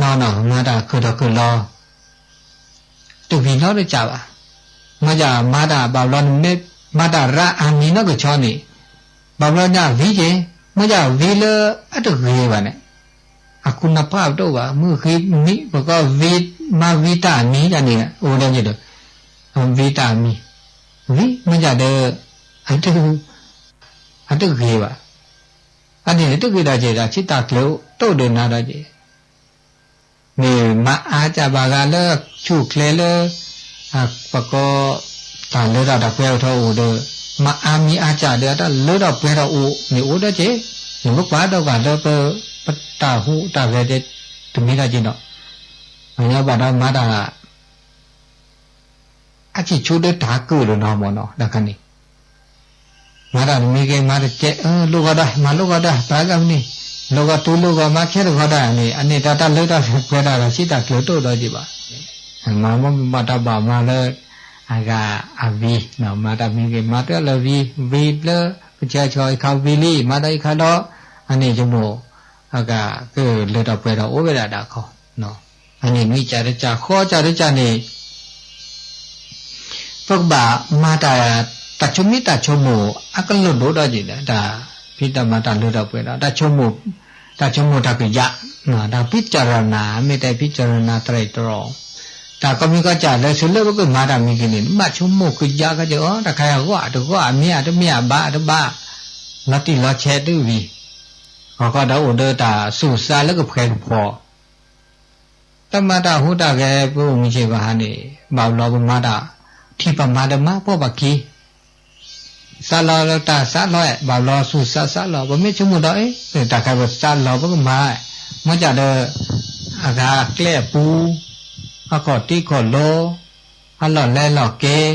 နီၢ် မၤတၢ်ကၢၢ်ထီၣ်ကၢၢ်လီၤ တဝံၤနီတကၢ်ဘၣ်. မ့ၢ်ယၤမၤတၢ်ဘၣ်ဘျီန့ၣ် မၤတၢ်ရၢအမံၤနီၢ်ကဆီန့ၣ် ဘၣ်ဘျီန့ၣ်အဝံၤက့ၤ, မ့ၢ်ယၤဝံၤလၢအတဂ့ၤဘၣ်န့ၣ် အခိၣ်နၢ်ဖးပတအိၣ်ဘၣ် မုၢ်ဃ့မံၤ ပကီၢ်ဝံၤ မၤဝံၤတၢ်အမံၤယၤန့ၣ် အိၣ်ဒီးက့ၤဒီး ဝံၤတၢ်အမံၤ ဝံၤ မ့ၢ်ယၤဒီး အတဂ့ၤဘၣ်. အန့ၣ်တဂ့ၤဒီးက့ၤဒီး ဆံးတၢ်ကျၢၤတအိၣ်ဒီးနၤဒီးက့ၤ မ့ၢ်မၤအါကၢ်ဘၣ်ဂၤလၢဆူၣ်ချ့လၢ ပကိး တၢ်လၢတၢ်ပှဲၤထီၣ်အိၣ်ဒီး မၤအါမံၤအါကၢ်ဒီး တၢ်လၢတၢ်ပှဲၤထီၣ်အိၣ် မ့ၢ်အိၣ်ဒီးက့ၤ မ့ၢ်ပကွၢ်ဒီးကွၢ်လၢပ ပတၢ်ဟူးတၢ်ဂဲၤ တမ့ၢ်ဒီးက့ၤနီၤ မ့ၢ်ဘၣ်ဒီးမၤတၢ် အဆံၣ်ဆိဒၢတၢ်ကၢၢ်ဒီးနီၤမ့ၢ်နီၤ တၢ်ခါန့ၣ် မၤတၢ်တမံၤဂ့ၤ မၤတကဲ လိၣ်ဂီၤဒီး မၤလိၣ်ဂီၤဒီး ပှၤဂၤမနုၤ လိၣ်ဂီၤတူၢ်လိၣ်ဂီၤ မၤခဲတဂီၤဒီးန့ၣ် အန့ၣ်တၢ်တၢ်လၢတၢ်ပှဲၤတၢ်ဒီး ဆံးတၢ်ကျၢၤတအိၣ်ဒီးက့ၤဘၣ်. မၤမ့ၢ်ဘၣ်တၢ်ဘၣ်မၤလၢ အဂၤအဝံၤ မၤတၢ်မံၤဂ့ၤ မၤတၢ်လၢဝံၤ ဝံၤလၢ ကစၢ်ဆီအံၤခါဝံၤလံ မၤတၢ်အံၤခါဒီး အန့ၣ်ယမိၢ် အဂၤကလၢတၢ်ပှဲၤဒီးအိၣ်ဝဲဒၣ်ဒၣ်ခီ အန့ၣ်မံၤကၢ်တကၢ် ဃီကၢ်တကၢ်န့ၣ် ပကဘၣ်မၤတၢ် တၢ်ဆိမိၣ်တၢ်ဆိကမိၣ် အကလုာ်ဒိၣ်ဒီးက့ၤဒီး တၢ်ဖံးတၢ်မၤတၢ်လၢတၢ်ပှဲၤဒီး တၢ်ဆိကမိၣ် တၢ်ဆိကမိၣ်တၢ်ကယၢ် တၢ်ဖံးကၠၢ်ရနၤ မ့ၢ်တၢ်ဖံးကၠၢ်ရနၤ တရံးတရီ တၢ်ကိးမံၤကိးကၢ်လၢ ဆၢလၢပကမၤတၢ်မံၤက့ၤန့ၣ် ဘၣ်ဆိကမိၣ်ကယၢ်ကဒီး တၢ်ခါအံၤအဂီၢ် အတဂီၢ် အမ့ၢ်အတမ့ၢ် အဘၣ်အတဘၣ် လီၤတံၢ်လီၤဆဲးတဝံၤ ဟီၣ်ခိၣ်ဒီးအိၣ်ဒီးတၢ်ဆူးစါလၢကဖှဲးကဖီ တၢ်မၤတၢ်ဟူးတၢ်ဂဲၤ ပအိၣ်မူဆ့ၣ်ကဟါန့ၣ် ဘၣ်ဘျီပမၤတၢ် ထံၣ်ပမၤဒီးမၤပိာ်ပခံ စးလီၤတၢ်စးလီၤ ဘၣ်ဘျီဆူးစါစးလီၤ ပမ့ၢ်ဆိကမိၣ်ဒီး တၢ်ခါပစးလီၤပကမၤ မ့ၢ်ကဒီး အဂၤအကျဲအပူၤ အခီၣ်တံၢ်ခီၣ်လိ အလီၢ်လဲလီၢ်က့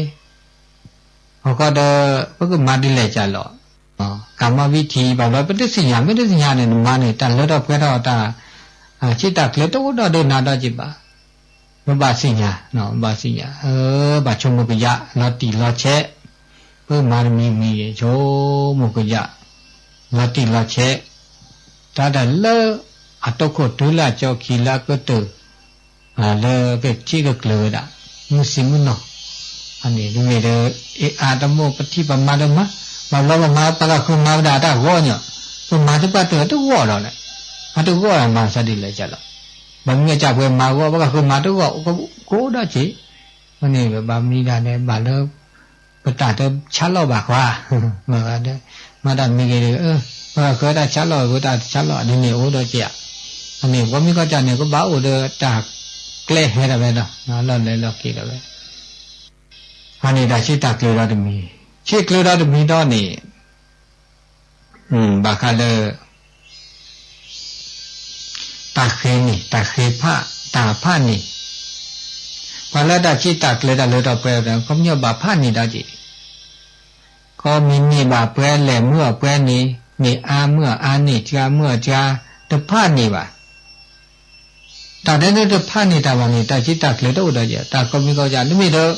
ဟီၣ်ခိၣ်ဒီး ပကမၤဒ်လဲၣ်ကၢ်လီၤ ကမၤဝံၤထံၣ် ဘၣ်ဘျီပတသ့ၣ်ညါ မ့ၢ်တသ့ၣ်ညါန့ၣ် နမၤန့ၣ် တၢ်လၢထီၣ်ပှဲၤထီၣ်တၢ် ဆံးတၢ်ကျၢၤတအိၣ်ဒီးနၤဒီးက့ၤဘၣ် ပဘၣ်သ့ၣ်ညါ ဘၣ်သ့ၣ်ညါ ဘၣ်ဆိကမိၣ်ကယၢ် လီၤတံၢ်လီၤဆဲး ပမၤတမံၤမံၤ ဆိကမိၣ်ကယၢ် လီၤတံၢ်လီၤဆဲး တၢ်တၢ်လၢ အတီခိၣ်တုၤလၢအကၠီခံလၢအကတၢၢ် လၢကဆံးကကျၢၤဝဲဒၣ် မုၢ်ဆံမုၢ်နီၤ အန့ၣ်တမ့ၢ်ဒီး အ့အါတမိၣ် ပထံၣ်ပမၤဒီးမၤ ဘၣ်ဘျီပမၤ ပှၤကဃုမၤဝဲဒၣ်တၢ်ဂီၢ်ညီ ပမၤတဘၣ်တၢ်တဂီၢ်ဒီးန့ၣ် အတဂီၢ်မၤသးဒ်လဲၣ်ကၢ်လီၤ ဘၣ်မ့ၢ်ကၢ်ပှဲၤမၤဂီၢ် ပှၤကဃုမၤတဂီၢ် ကအိၣ်ဒီးက့ၤ အန့ၣ်ဘၣ်မနုၤဒၣ်လဲၣ် ဘၣ်လၢ ပတၢ်တဆါလီၤဘၣ်ကွၢ် မၤတၢ်မံၤဂ့ၤဒီး ပှၤဃုတၢ်ဆါလီၤ ပတၢ်တဆါလီၤဒ်န့ၣ်အိၣ်ဒီးက့ၤဧါ အန့ၣ် ပှၤမ့ၢ်ကီၢ်ကၢ်န့ၣ် ကဘၣ်အိၣ်ဒီးတၢ်ကျဲဟဲဒၣ်ဝဲဒီး လီၢ်လဲၤလီၢ်က့ၤဒၣ်ဝဲ အန့ၣ်တၢ်ဆံးတၢ်ကျၢၤဒီးတမံၤ ဆံးကျၢၤဒီးတမံၤဒီးန့ၣ် ဘၣ်ဃးလၢ တၢ်ဃ့န့ၣ် တၢ်ဃ့ဖး တၢ်ဖးန့ၣ် ပှၤလၢတၢ်ဆံးတၢ်ကျၢၤတၢ်လၢထီၣ်ပှဲၤဒီး ခီပညီဘၣ်ဖးန့ၢ်ဒီးက့ၤ ခီမ့ၢ်န့ၢ်ဘၣ်ပှဲၤလဲၣ်မုၢ်အီၣ်ပှဲၤန့ၣ် န့ၢ်အါမုၢ်အီၣ်အါ န့ၢ်စှၤမုၢ်အီၣ်စှၤ တဖးန့ၢ်ဘၣ် တၢ်ဒဲးလၢတဖးန့ၢ်တၢ်ဘၣ်န့ၣ် တၢ်ဆံးတၢ်ကျၢၤတအိၣ်ဒီးက့ၤ တၢ်ကိးမံၤကိးကၢ် တမ့ၢ်ဒီး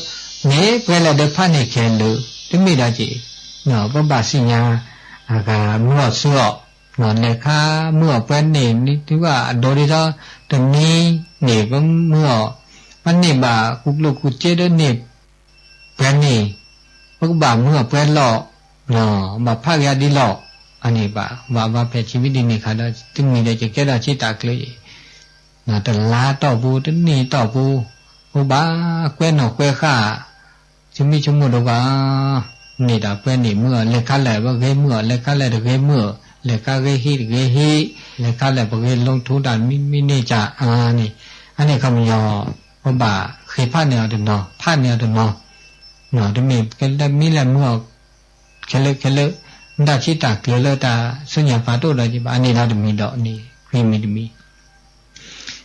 န့ၢ်ပှဲၤလဲၣ်ဒီးဖးန့ၢ်ခဲလၢာ် တမ့ၢ်ဒီးက့ၤ ပဘၣ်သ့ၣ်ညါ အဂၤမုၢ်အီၣ်ဆူအီၣ် လဲၤခါမုၢ်အီၣ်ပှဲၤန့ၣ် နံၤတုၤဘၣ်အဒိဒ်သိး တနံၤန့ၣ် ပမုၢ်အီၣ် ပန့ၢ်ဘၣ်ကူကျိၣ်ကူစ့ဒီးန့ၢ် ပှဲၤန့ၣ် ပကဘၣ်မုၢ်အီၣ်ပှဲၤလီၤ ဘၣ်ဖးက့ၤအဒ်လီၤ အန့ၣ်ဘၣ် ဘၣ်ဘၣ်ဖဲဆံးဝံၤဒ်န့ၣ်ခါဒီး တမံၤဒီးကကဲထီၣ်ဆံးတၢ်ကျၢၤအံၤ တလါတီၢ်ပူၤ တနံၣ်တီၢ်ပူၤ ပဘၣ်ကွဲနီၣ်ကွဲဃာ် ဆိမိၣ်ဆိကမိၣ်ဒီးကွၢ် န့ၣ်ဒီးပှဲၤန့ၣ်မုၢ်အီၤ လဲၤခါလဲၣ်ပဂ့ၤမုၢ်အီၤ လဲၤခါလဲၣ်တဂ့ၤမုၢ်အီၤ လဲၤခါဂ့ၤဟံၣ်တဂ့ၤဟံၣ် လဲၤခါလဲၣ်ပဂ့ၤ လီၤထူတၢ်မံမံန့ၢ်ကၢ်အါန့ၣ် အန့ၣ်ခီပညီ ပဘၣ်ဃ့ဖးန့ၢ်အီၤတနီၤ ဖးန့ၢ်အီၤတနီၤ တမ့ၢ်ကဲလၢမံလၢမုၢ်အီၤ ခဲလၢာ်ခဲလၢာ် တၢ်ဆံးတၢ်ကျၢၤလၢတၢ်ဆူညါပာ်တအိၣ်ဒီးယဘၣ် အန့ၣ်ဒီးတမံၤဒီးန့ၣ် ဃံမံၤတမံၤ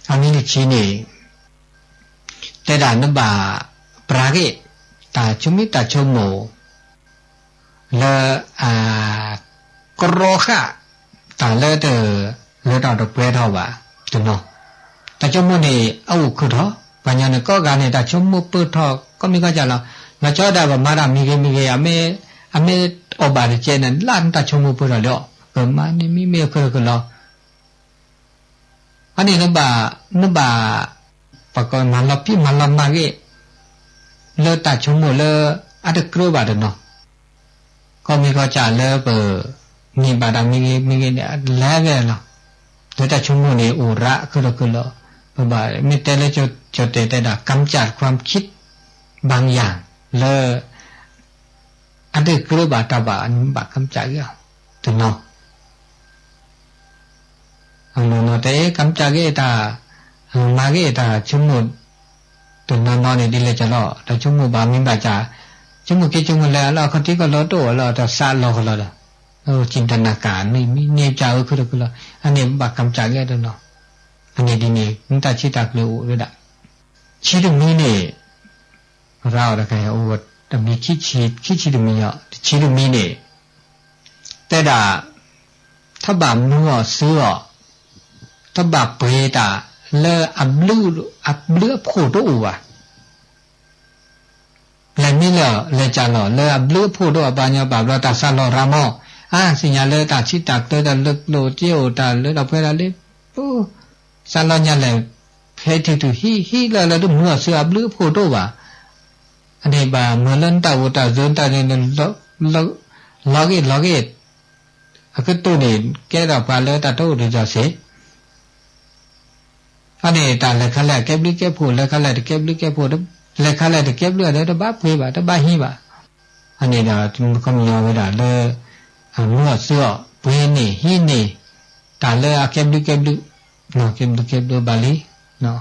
အမံၤတဆံန့ၣ် တဲဒၣ်နဘၣ်ပြးက့ၤ တၢ်ဆိမိၣ်တၢ်ဆိကမိၣ် လၢ အ ကရီဃာ် တၢ်လၢတ လၢတၢ်တပှဲၤထီၣ်ဘၣ်တနီၤ တၢ်ဆိကမိၣ်န့ၣ် အအိၣ်ခုၣ်ထီၣ် ပှၤညီန့ၣ်ကိးဂၤန့ၣ် တၢ်ဆိကမိၣ်ပၢၢ်ထီၣ် ကိးမံၤကိးကၢ်လီၤ လီၤဆီဒၣ်ပမၤတၢ်မံၤဂ့ၤမံၤဂ့ၤ အမ့ၢ်အီၣ်ဘၣ်တကဲန့ၣ် လၢနတၢ်ဆိကမိၣ်ပၢၢ်ထီၣ်လၢအီၤ ကမၤန့ၢ်မံမ့ၢ်အီၣ်ခုၣ်ထီၣ်ခုၣ်လီၤ အန့ၣ်နဘၣ် နဘၣ် ပှၤကမၤလီၤပံမၤလီၤမၢ်ဂ့ၤ လၢတၢ်ဆိကမိၣ်လၢ အတကြၢးဘၣ်တနီၤ ကိးမံၤကိးကၢ်လၢပ န့ၢ်ဘၣ်တၢ်မံဂ့ၤမံဂ့ၤန့ၣ် လဲၤဝဲလီၤ လၢတၢ်ဆိကမိၣ်န့ၣ် အိၣ်ရးခုၣ်ထီၣ်ခုၣ်လီၤ ပဘၣ်မ့ၢ်တဲလၢကၠီတဲတဲဒၣ် ကၢကၠၣ်ခွါခံ ဘၣ်ယၣ် လၢ အတကြၢးဘၣ်တၢ်ဘၣ် နဘၣ်ကၢကၠၣ်ဂ့ၤအီၤ တနီၤ အနီၢ်နီၢ်တဲ ကၢကၠၣ်ဂ့ၤတၢ် မၤဂ့ၤတၢ်ဆိကမိၣ် တနီၤနီၤန့ၣ် ဒ်လဲၣ်ကၢ်လီၤ တၢ်ဆိကမိၣ်ဘၣ်မံဘၣ်ကၢ် ဆိကမိၣ်က့ၤဆိကမိၣ်လဲၤလီၤ ခီထံကီၢ်လီၤတအိၣ်လီၤ တၢ်စးလီၤကလီၤဒီး จินตนาการ န့ၣ်မံန့ၢ်ကၢ်အီၤခုၣ်ထီၣ်ခုၣ်လီၤ အန့ၣ်ဘၣ်ကၢကၠၣ်ဂ့ၤတနီၤ အန့ၣ်ဒ်န့ၣ် နတၢ်ဆံးတၢ်ကျၢၤအိၣ်ဝဲဒၣ် ဆံတမံၤန့ၣ် ရၤအီၤတခါ အိၣ်တမံၤ ခံဆံတမံၤအီၤ တဆံတမံၤန့ၣ် တဲဒၣ် ထီၣ်ဘၣ်မုၢ်အီၤစုအီၤ ထီၣ်ဘၣ်ပှ့ၤတၢ်လၢ အဘျုးအဖှိၣ်တအိၣ်ဘၣ် လဲၤမံလၢ လဲၤကၢ်လီၤ လၢအဘျုးအဖှိၣ်တအိၣ် ပှၤညီပာ်ဘျီတၢ်စးလီၤရၤမီၤ အါ သ့ၣ်ညါလၢတၢ်ဆံးတၢ်ကျၢၤတၢ်လၢကျိၣ်စ့အိၣ် တၢ်လၢတၢ်ပှဲၤဒၣ်လၢ ပ စးလီၤညါလဲၣ် ဖဲထံၣ်ထူၣ်ဟံၣ်ဟံၣ်လၢလၢတမုၢ်အီၤစုအဘျုးအဖှိၣ်တအိၣ်ဘၣ် အန့ၣ်ဘၣ်မၢလၢနတၢ်အိၣ်တၢ်ဆိးတၢ်န့ၣ် လီၤဂ့ၤလီၤဂ့ၤ အကတိၢ်န့ၣ် ကဲထီၣ်ပှၤလၢတၢ်တအိၣ်တၢ်ဆိးစ့ၢ် အန့ၣ်တၢ်လဲၤခါလဲၣ်ကဲဘျုးကဲဖှိၣ် လဲၤခါလဲၣ်တကဲဘျုးကဲဖှိၣ် လဲၤခါလဲၣ်တကဲဘျုးအဒီးတဘၣ်ပှ့ၤဘၣ် တဘၣ်ဟံးဘၣ် အန့ၣ်ဒီး ခီပညီဝဲဒၣ်လၢ မုၢ်အီၤစုအီၤ ပှ့ၤန့ၢ်ဟံးန့ၢ် တၢ်လၢအကဲဘျုးကဲဘျုး ကဲဘျုးကဲဘျုးဘၣ်လံ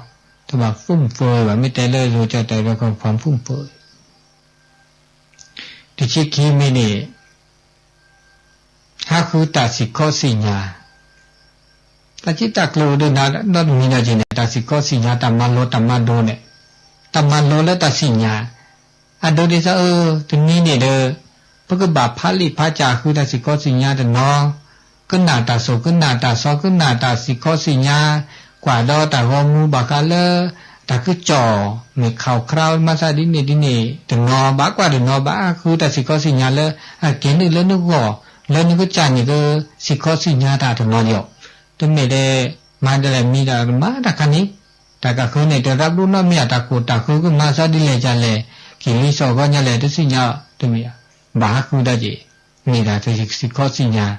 တဘၣ်ဖုၣ်မုၢ်ဖိဝဲဘၣ် မ့ၢ်တဲလၢယိၤကၠီတဲဝဲကီၢ်ဖးဖုၣ်မုၢ်ဖိ တဆံခံမံၤန့ၣ် ဟးဃုတၢ်စံၣ်ခီစံၣ်ညါ တၢ်ဆံးတၢ်ကျၢၤအိၣ်ဒီးနၤဒီတမံၤနီၢ်ကီၢ်န့ၣ် တၢ်စံၣ်ခီစံၣ်ညါ တၢ်မၤလိတၢ်မၤဒိးန့ၣ် တၢ်မၤလိလၢတၢ်စံၣ်ညါ အဒိဒ်သိးအၢ တနံၤန့ၣ်ဒီး ပကဘၣ်ဖးလံာ်ဖးစၢ်ဃုတၢ်စံၣ်ခီစံၣ်ညါတနီၤ ကနၣ်တၢ်စိၣ် ကနၣ်တၢ်စီ ကနၣ်တၢ်စံၣ်ခီစံၣ်ညါ ကွၢ်ဒီးတၢ်ဂီၤမူဘၣ်ဃးလၢ တၢ်ကစီၣ် မ့ၢ်ခီၣ်ခရါမၤသးဒ်န့ၣ်ဒ်န့ၣ် တနီၤဘၣ်ကွၢ်တနီၤဘၣ်ဃုတၢ်စံၣ်ခီစံၣ်ညါလၢ အက့ၤနုာ်လၢနဂီၢ် လၢနကစၢ်န့ၣ်က စံၣ်ခီစံၣ်ညါတၢ်တနီၤဒီး တမ့ၢ်တဲ မၤဒ်လဲၣ်မံဒီးမၤတၢ်ခါန့ၣ် တၢ်ကဃုန့ၣ် တရၢဘျုးနီတမံၤ တၢ်ကိၢ်တၢ်ဃုကမၤသးဒ်လဲၣ်ကလဲၣ် က့ၤလံစီၣ်ဂီၢ်ညါလဲၣ် တသ့ၣ်ညါ တမ့ၢ် ဘၣ်ဟးဃုတၢ်က့ၤ မ့ၢ်ဒၣ်တစံၣ်ခီစံၣ်ညါ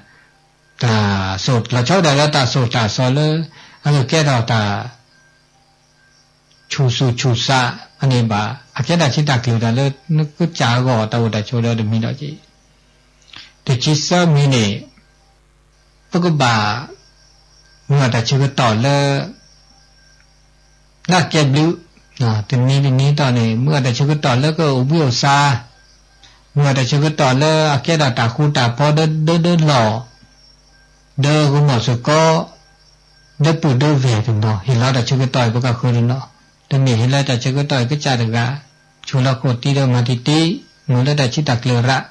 တၢ်စိၣ်လီၤဆီဒၣ်လၢတၢ်စိၣ်တၢ်စီလၢ အကကဲထီၣ်တၢ် ဆူၣ်ဆူၣ်ဆူၣ်စး အန့ၣ်ဘၣ် အကဲတၢ်ဆံးတၢ်ကျၢၤတၢ်လၢနကစၢ်အဂီၢ် တၢ်အိၣ်တၢ်ဆိးဒီးတမံၤဒီးက့ၤ တဆံသၢမံၤန့ၣ် ပကဘၣ် မၤတၢ်ဆၢကတီၢ်လၢ လၢအကဲဘျုး တနံၤတနံၤတီၢ်န့ၣ် မၤတၢ်ဆၢကတီၢ်လၢကအိၣ်ဘှံးအိၣ်သါ မၤတၢ်ဆၢကတီၢ်လၢအကဲဒၣ်တၢ်ဃူတၢ်ဖိးဒၢဒၢလီၢ် ဒီးဂီၢ်မီၢ်စ့ၢ်ကီး ဒီပုၢ်ဒီဝဲၢ်တနီၤ ဟ့ၣ်လီၤတၢ်ဆၢကတီၢ်အံၤ ပကဃုတနီၤ တမ့ၢ်ဟ့ၣ်လီၤတၢ်ဆၢကတီၢ်အံၤ ကစၢ်တဂၤ ဆိးလီၤခိၣ်တံၢ်ဒီးမၤတံၢ်တံၢ် မၤလၢတၢ်ဆံးတၢ်ကျၢၤရၣ်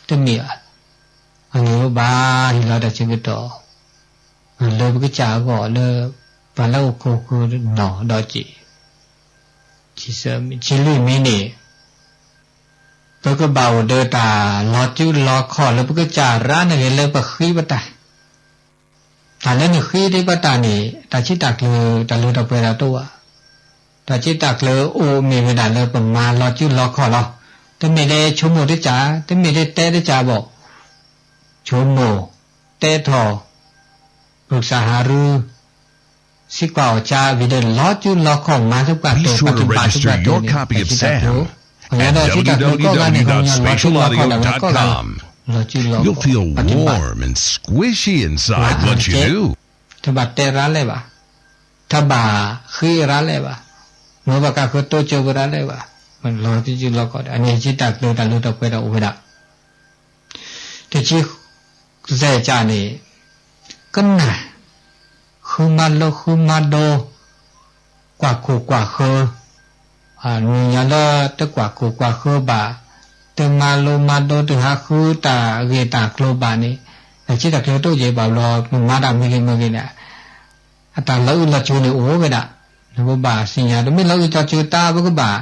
တမ့ၢ်ဘၣ် အန့ၣ်ဘၣ်ဟ့ၣ်လီၤတၢ်ဆၢကတီၢ် လၢပကစၢ်အဂီၢ်လၢ ပှၤလၢအိၣ်ခိးဃုတနီၤဒီးက့ၤ ဆံလွံၢ်မံၤန့ၣ် ပကဘၣ်အိၣ်ဒီးတၢ်လီၤစုလီၤခီၣ်လၢပကစၢ်ရၣ်န့ၣ်ဂ့ၤလၢပဃ့ပတၢ် တၢ်လၢနဃ့ဒံးပတၢ်န့ၣ် တၢ်ဆံးတၢ်ကျၢၤတၢ်လၢတၢ်ပှဲၤဒၣ်တအိၣ်ဘၣ်. တၢ်ဆံးတၢ်ကျၢၤအိၣ်မ့ၢ်ဝဲဒၣ်လၢပမၤလီၤစုလီၤခီၣ်လီၤ. တမ့ၢ်လၢဆိကမိၣ်တကၢ်, တမ့ၢ်လၢတဲတကၢ်ဘၣ်. ဆိကမိၣ်, တဲထီၣ်, ပကစၢ်ဟးရူ စံးကွၢ်အီၤကၢ် ဝံၤဒီးလီၤစုလီၤခီၣ်မၤသပှၢ်တၢၢ် ပှၤကဘၣ်သပှၢ်တၢၢ်န့ၣ် တၢ်ဆံးတၢ်ကျၢၤ ပှၤညါဒီးထံတၢ်ကျိၤကိးဂၤန့ၣ် ခီပညီလီၤစုလီၤခီၣ်ဒၣ်ဝဲကိးဂၤလီၤ, လီၤစုလီၤခီၣ် ပှၤတဘၣ် တဘၣ်တဲရၤလဲၣ်ဘၣ်, တဘၣ်ဃ့ရၤလဲၣ်ဘၣ်, မ့ၢ်ဘၣ်ကးဃုတိစၢၤဝဲရၤလဲၣ်ဘၣ်, လီၤစုလီၤခီၣ်ဒီး အန့ၣ်ထံတၢ်ကျိၤတၢ်လၢတၢ်ပှဲၤဒီးအိၣ်ဝဲဒၣ် တဆံသဲကၢ်န့ၣ် ကနၣ် ဃုမၤလိဃုမၤဒိ ကွၢ်ကိၢ်ကွၢ်ဃၢၤ, နံၤညါလၢတကွၢ်ကိၢ်ကွၢ်ဃၢၤဘၣ်, တမၤလိမၤဒိ တဟးဃုတၢ်ဂ့ၢ်တၢ်ကျိၤဘၣ်န့ၣ်, တၢ်ဆံတၢ်ကျိၤတအိၣ်က့ၤဘၣ်ဘျီ မၤတၢ်မ့ၢ်ဂ့ၤမ့ၢ်ဂ့ၤန့ၣ် အတၢ်လီၤအုးလီၤဆိးန့ၣ်အိၣ်ဝဲဒၣ်, ပဘၣ်သ့ၣ်ညါ တမ့ၢ်လီၤအုးလီၤဆိးတၢ် ပကဘၣ်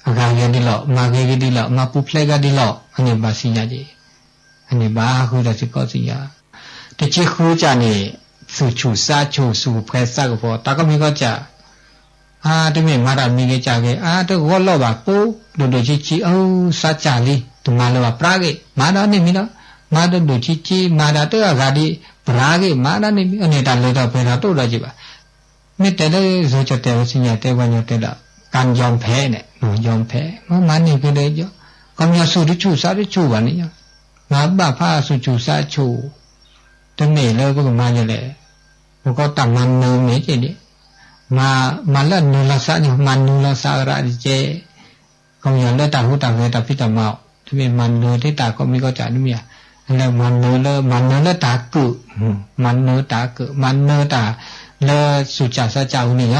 အဂၤဂ့ၤဒ်လီၤ, မၤဂ့ၤဂ့ၤဒ်လီၤ, မၤပူၤဖျဲးဂ့ၤဒ်လီၤ, အန့ၣ်ဘၣ်သ့ၣ်ညါက့ၤ, အန့ၣ်ဘၣ်ဃုတၢ်စ့ၢ်ကီးသ့ၣ်ညါ, တဆံဃုကၢ်န့ၣ် သူၣ်ဆူၣ်သးဆူၣ် သူၣ်ကဖှဲသးကဖှီၣ် တၢ်ကီမံၤကီၢ်စဲၢ် အါ တမ့ၢ်မၤတၢ်မံၤဂ့ၤကၢ်ဂ့ၤ အါတဂီၢ်လီၤဘၣ်ပိ ဒိၣ်ဒိၣ်ဆံးဆံး အၢ သးစၢ်လံ တမၤလၢၤဘၣ် ပြးဂ့ၤ မၤဒၣ်န့ၣ်မံၤဒီး မၤဒိၣ်ဒိၣ်ဆံးဆံး မၤဒၣ်တၢ်အဂၤဒ် ပြးဂ့ၤ မၤဒၣ်န့ၣ်မံၤ အန့ၣ်တၢ်လၢတၢ်ပှဲၤဒီးတအိၣ်ဒီးက့ၤဘၣ် မ့ၢ်တဲလၢ ယိၤကၠီၣ်တဲာ်ဝဲစံၣ်ညီၣ်တဲပှၤညီတဲဒီး ကၢ်ယီဖဲးန့ၣ် ယီဖဲး မ့ၢ်မၤန့ၢ်က့ၤဒီး ခီပညီသူၣ်တဆူၣ်သးတဆူၣ်ဘၣ်န့ၣ် မၤဘၣ်ဖးသူၣ်ဆူၣ်သးဆူၣ် တမ့ၢ်လၢပကမၤယလဲၣ် ပကီတၢ်မၤနၢၤမ့ၢ်က့ၤန့ၣ် မၤလၢအနၢၤလီၤသးန့ၣ် မၤနၢၤလီၤသးရၣ်တက့ၢ် ခီပညီလၢတၢ်ဟူးတၢ်ဂဲၤတၢ်ဖံးတၢ်မၤအီၤ တမ့ၢ်မၤနၢၤသ့တၢ်ကိးမံၤကိးစၢ်တမ့ၢ်ဧါ, လၢမၤနၢၤလၢ မၤနၢၤလၢတၢ်ကၢၣ်, မၤနၢၤတၢ်ကၢၣ် မၤနၢၤတၢ်လၢသူၣ်စၢ်သးစၢ်အူန့ၣ်လီၤ.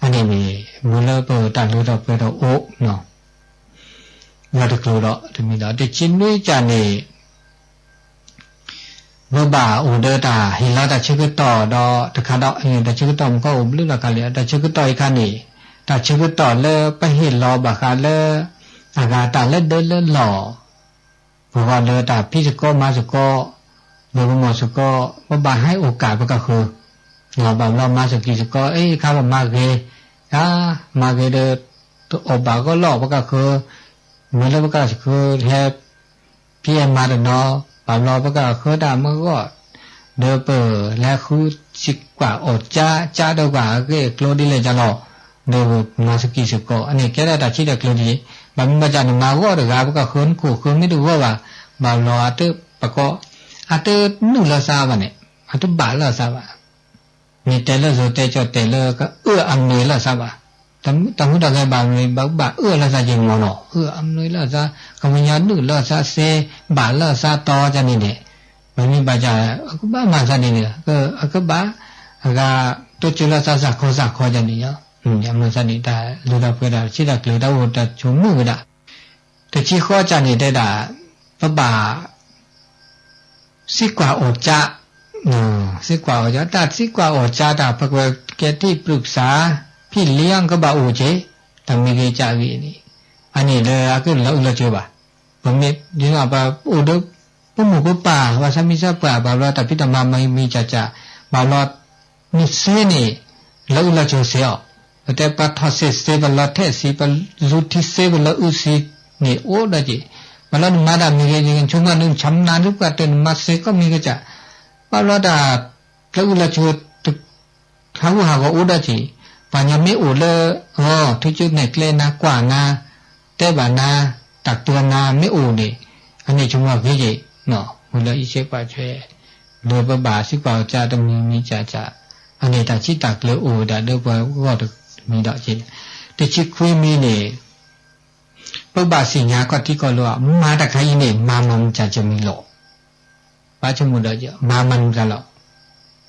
အန့ၣ်န့ၣ် မ့ၢ်လၢပတၢ်လၢတၢ်ပှဲၤဒီးအိၣ် လီၤတကျိၤဒီးတမံၤဒီး တဆံနွံကၢ်န့ၣ် ပဘၣ်အိၣ်ဒီးတၢ်ဟ့ၣ်လီၤတၢ်ဆၢကတီၢ်ဒီးတခါဒီး တၢ်ဆၢကတီၢ်မ့ၢ်ကီအိၣ်ဘျုးလီၤခါလံ တၢ်ဆၢကတီၢ်အံၤခါန့ၣ် တၢ်ဆၢကတီၢ်လၢပဟ့ၣ်လီၤဘၣ်ဃးလၢ အဂၤတၢ်လၢဒၢလၢလီၢ် ပဂီၢ်လၢတၢ်ဖံးသကိးမၤသကိး လၢပမၤသကိး ပဘၣ်ဟဲအိၣ်ကၢ်ပကဃၢၤ ဘၣ်ဘျီမၤသကံၢ်သကိး အ့ ခါဘၣ်မၤဂ့ၤ မၤဂ့ၤဒီး တအီၣ်ဘၣ်ဂီၢ်လီၢ်ပကဃၢၤ မ့ၢ်လၢပကဃၢၤဟဲ ဖံးအမၤတနီၤ ဘၣ်ဘျီပကဃၢၤတၢ်မ့ၢ်ဂီၢ် ဒီးပလဲၤဃုစံးကွၢ်အီၣ်ကၠါ ကၠါဒီးကွၢ်အဂ့ၢ်အကျိၤဒ်လဲၣ်ကလီၤ ဒီးမၤသကံၢ်သကိး အန့ၣ်ကဲထီၣ်တၢ်ဆံးတၢ်ကျိၤတယံၤ ဘၣ်မ့ၢ်ဘၣ်ဆၣ်န့ၣ် မၤဂီၢ်တဂၤ ပကဃၢၤနခိၣ်ဃၢၤမ့ၢ်တဂီၢ်ဘၣ် ဘၣ်ဘျီအတပကီ အတနုာ်လီၤသးဘၣ်န့ၣ် အတဘၣ်လီၤသးဘၣ် မ့ၢ်တဲလၢယိၤတဲကၠီၣ်တဲာ်လၢကအၢၣ်အမနုၤလီၤသးဘၣ် တၢ်မူတၢ်ဂဲၤဘၣ်မနုၤ ဘၣ်အၢၣ်လီၤသးယံာ်မီၢ်နီၤ အၢၣ်အမနုၤလီၤသး ကမညီနုာ်လီၤသးသ့ ဘၣ်လီၤသးတီကန့ၣ်န့ၣ် ပမ့ၢ်ဘၣ်ဆၣ် အကဘၣ်မၤသးန့ၣ်န့ၣ် အကဘၣ် အဂၤ တိစၢၤလီၤသးစၢ်ခီစၢ်ခီကန့ၣ် မၤသးန့ၣ် တၢ်လၢတၢ်ပှဲၤဒီးဆံးတၢ်ကျိၤတၢ်အိၣ်တၢ်ဆိးမုၢ်ဝဲဒၣ် တဆံဃိးကၢ်န့ၣ်တဲဒၣ် ပဘၣ် သံကွၢ်အီၣ်ကၠါ, သံကွၢ်အီၣ်ကၠါ တၢ်သံကွၢ်အီၣ်ကၠါ တၢ်ပကဝဲကဲထံၣ်ပြုၢ်ကစၢ် ဖံးလံအီၤကဘၣ်အိၣ်က့ၤ တၢ်မ့ၢ်ဂ့ၤကၢ်ဂ့ၤန့ၣ် အန့ၣ်လၢအကလီၤအုးလီၤဆိးဘၣ်. ပမ့ၢ်ဒ်န့ၣ် ပအိၣ်ဒီး ပမိၢ်ပပၢ် ပှၤသးမံသးပှၢ် ဘၣ်ဘျီတၢ်ဖံးတၢ်မၤမံၤမံၤကၢ်ကၢ် ဘၣ်ဘျီ မ့ၢ်သ့န့ၣ် လီၤအုးလီၤဆိးသ့အီၤ, ပတဲပှၤထီၣ်သ့သ့ ပလီၤထဲးသ့ ပလူၤထံသ့ ပလီၤအုးသ့န့ၣ်အိၣ်ဒီးက့ၤ, ပလီၤနမၤတၢ်မ့ၢ်ဂ့ၤ ဆိကမိၣ်နဆိကမိၣ်နၤဒုးပှၤတၢ်နမၤသ့ကိးမံၤကစၢ်, ဘၣ်ဘျီတၢ် လီၤအုးလီၤဆိး ဟးဂူာ်ဟးဂီၤအိၣ်ဒီးက့ၤ, ပှၤညီမ့ၢ်အိၣ်လၢ အီၤ ထံကၠိနဲၣ်ကျဲနၤ ကွၢ်နၤ တဲဘၣ်နၤ တၢ်တိၢ်နၤမ့ၢ်အိၣ်န့ၣ် အန့ၣ်ဆိကမိၣ်ဂ့ၤက့ၤ, မ့ၢ်လၢအံၣ်စ့ပာ်ထွဲ လၢပဘၣ်သံကွၢ်အီၣ်ကၠါတမံၤမံၤကၠၢ်ကၠၢ်, အန့ၣ်တၢ်ဆံးတၢ်ကျိၤအိၣ်ဝဲဒၣ်လၢပှၤဂီၢ်တမံၤဒီးက့ၤ, တဆံခွံမံၤန့ၣ် ပဘၣ်သ့ၣ်ညါခီၣ်ထံးခီၣ်လိၤ မၤတၢ်ခါအံၤန့ၣ် မၤမၤမုၢ်ကၢ်ကမံၤလီၤ. ဘၣ်ဆိကမိၣ်ဒီး မၤမၤမုၢ်ကၢ်လီၤ.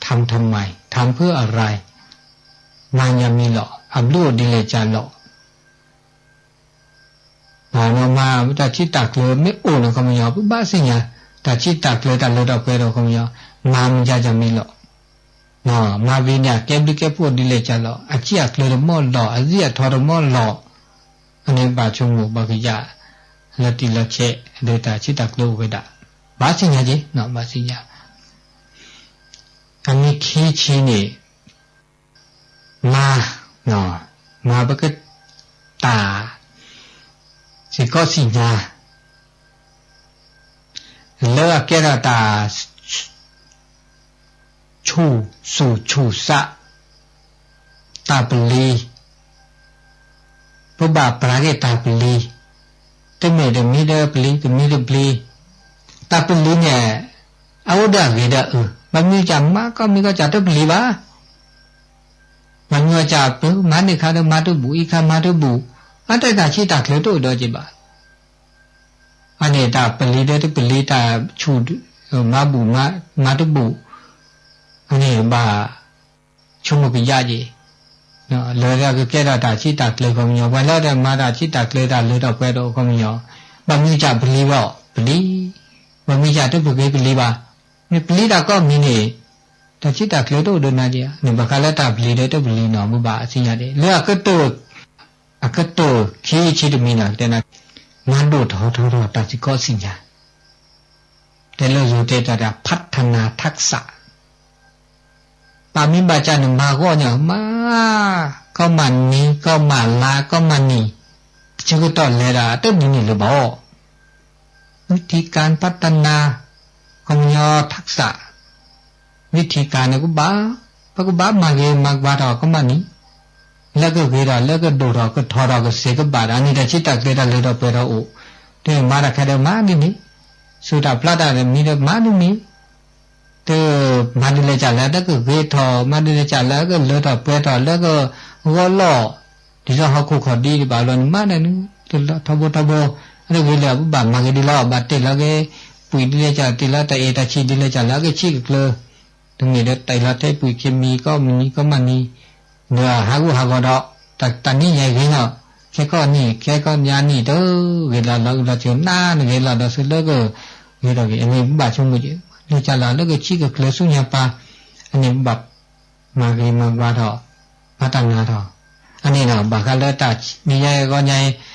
ทำทำไม ทำเพื่ออะไร မၤယၤမံၤလီၤ. အဘျုးအိၣ်ဒ်လဲၣ်ကၢ်လီၤ. မၤ တၢ်ဆံးတၢ်ကျိၤမ့ၢ်အိၣ်န့ၣ် ခီပညီ ပဘၣ်သ့ၣ်ညါ တၢ်ဆံးတၢ်ကျိၤတၢ်လၢတၢ်ပှဲၤဒီး ခီပညီ မၤမုၢ်ကၢ်ကမံၤလီၤ. မၤဝံၤန့ၣ် အကဲဘျုးကဲဖှိၣ်ဒ်လဲၣ်ကၢ်လီၤ. အစံၣ်အကျၢၤတမီၢ်လီၤ. အစံၣ်အထီတမီၢ်လီၤ. အန့ၣ်ဘၣ်ဆိကမိၣ်ဘၣ်ကယၢ် လီၤတံၢ်လီၤဆဲး ဒီးတၢ်ဆံးတၢ်ကျိၤအိၣ်ဝဲဒၣ် ဘၣ်သ့ၣ်ညါက့ၤ ဘၣ်သ့ၣ်ညါ အမံၤခံဆံန့ၣ် မၤ မၤပကတၢ် စ့ၢ်ကီးသ့ၣ်ညါ လၢအကဲထီၣ်တၢ် ဆူၣ်သူၣ်ဆူၣ်သး တၢ်ပလံၤ ပဘၣ်ပြးက့ၤတၢ်ပလံၤ, တမ့ၢ်တမံၤဒီးပလံၤ တမံၤတပျံၤ, တၢ်ပလံၤန့ၣ် အအိၣ်ဒီးအဂ့ၤဒီးအု, ဘၣ်မနုၤကမၤကီမံၤကီစၢ်တပလံၤဘၣ်, ဘၣ်မနုၤကစၢ်ပမၤန့ၢ်ခါဒီးမၤတဘူၣ် အံၤခါမၤတဘူၣ်, အတၢ်စံးတၢ်ကျၢၤတအိၣ်ဒီးက့ၤဘၣ်. အန့ၣ်တၢ်ပလံၤဒီးတပလံၤ တၢ်ဆူၣ်မၤဘူၣ်မၤတဘူၣ်, အန့ၣ်ဘၣ် ဆိကမိၣ်ကယၢ်က့ၤ, လၢကကဲထီၣ်တၢ်စံးတၢ်ကျၢၤခီပညီ, ပှၤလၢတမၤတၢ်စံးတၢ်ကျၢၤတၢ်လၢထီၣ်ပှဲၤထီၣ်ခီပညီ, ဘၣ်မနုၤကစၢ်ပလံၤဘၣ်ပလံၤ, ဘၣ်မနုၤကစၢ်တပဂ့ၤပလံၤဘၣ်, မ့ၢ်ပလံၤတၢ်ကိးမံၤန့ၣ် တၢ်စံးတၢ်ကျၢၤတအိၣ်ဒီးနၤက့ၤ, န့ၣ်ဘၣ်ဃးလၢတၢ်ပလံၤဒီးတပလံၤနီၤ ပဘၣ်သ့ၣ်ညါဒံး လၢအကတိၢ် အကတိၢ်ခံဆံတမံၤနီၤ တဲနၤ, မၤဒိၣ်ထီၣ်ထီထီၣ်တၢ်စ့ၢ်ကီးသ့ၣ်ညါ တဲလၢယိၤတဲတၢ် พัฒนาทักษะ, ပာ်မ့ၢ်ဘၣ်စၢ်န့ၣ် မၤဂီၢ်ညါ မၤ, ကီမးနံၤ ကီမးလါ ကီမးနံၤ, တဆၢကတီၢ်လဲၤဒၣ်တနံၤန့ၣ်လၢၤဘၣ်အီၤ, ဝံထံကၤ พัฒนา ကညီ ทักษะ ဝံထံကၤန့ၣ် ကဘၣ်, ပကဘၣ်မၤဂ့ၤမၤဝါထီၣ်ကီမးနံၤ, လၢကဂ့ၤထီၣ် လၢကဒိၣ်ထီၣ် ကထီၣ်ထီၣ်ကစ့ၢ်ကဘၣ်ဒီး အန့ၣ်တၢ်စံးတၢ်ကျၢၤတၢ်လၢထီၣ်ပှဲၤထီၣ်အိၣ်, တမၤတၢ်ခဲဒီးမၤဒ်န့ၣ်, စူၢ်တၢ်ဖျါတၢ်တမံၤဒီးမၤဒ်န့ၣ်, တမၤဒ်လဲၣ်ကစၢ်လၢတကဂ့ၤထီၣ် မၤဒ်လဲၣ်ကစၢ်လၢကလၢထီၣ်ပှဲၤထီၣ်လၢကဂီၢ်လီၢ်, ဒ်သိးဟီၣ်ခိၣ်ခီၣ်ဒံးတဘၣ်ဘျီန့ၣ် မၤဒ်န့ၣ်, ထီဘိထီဘိ, အတဂ့ၤလၢပဘၣ်မၤဂ့ၤဒ်လီၤ ဘၣ်တ့ၢ်လီၤက့ၤ, ပှံၤဒ်လဲၣ်ကစၢ်တ့ၢ်လီၤတၢ်အဲၣ်တၢ်ဆံးဒ်လဲၣ်ကစၢ်လၢအကဆံးကကျၢၤ, တမ့ၢ်ဒီးတ့ၢ်လီၤထဲပှံၤခံမံၤကီမံၤကီမးနံၤ, ဒီးဟးဂူာ်ဟးဂီၤဒီး, တၢ်နံၣ်ညါဂ့ၤလီၤ, ခဲကီၢ်နံၣ် ခဲကီၢ်ညါနံၣ်တဂ့ၤလီၤ လီၤအုးလီၤစၢၤ နၤနဂ့ၤလီၤဒီးသုလၢက ဂ့ၤထီၣ်ဂ့ၤ အန့ၣ်ပဘၣ်ဆိကမိၣ်က့ၤ, လၢကစၢ်လၢကဆံးကကျၢၤဆူညါပၢ်, အန့ၣ်ပဘၣ်မၤဂ့ၤမၤဝါထီၣ်, မၤတၢ်နၤထီၣ်, အန့ၣ်ဒီး ဘၣ်ဃးလၢတၢ်နံၣ်ညါဂီၤညါအံၤ,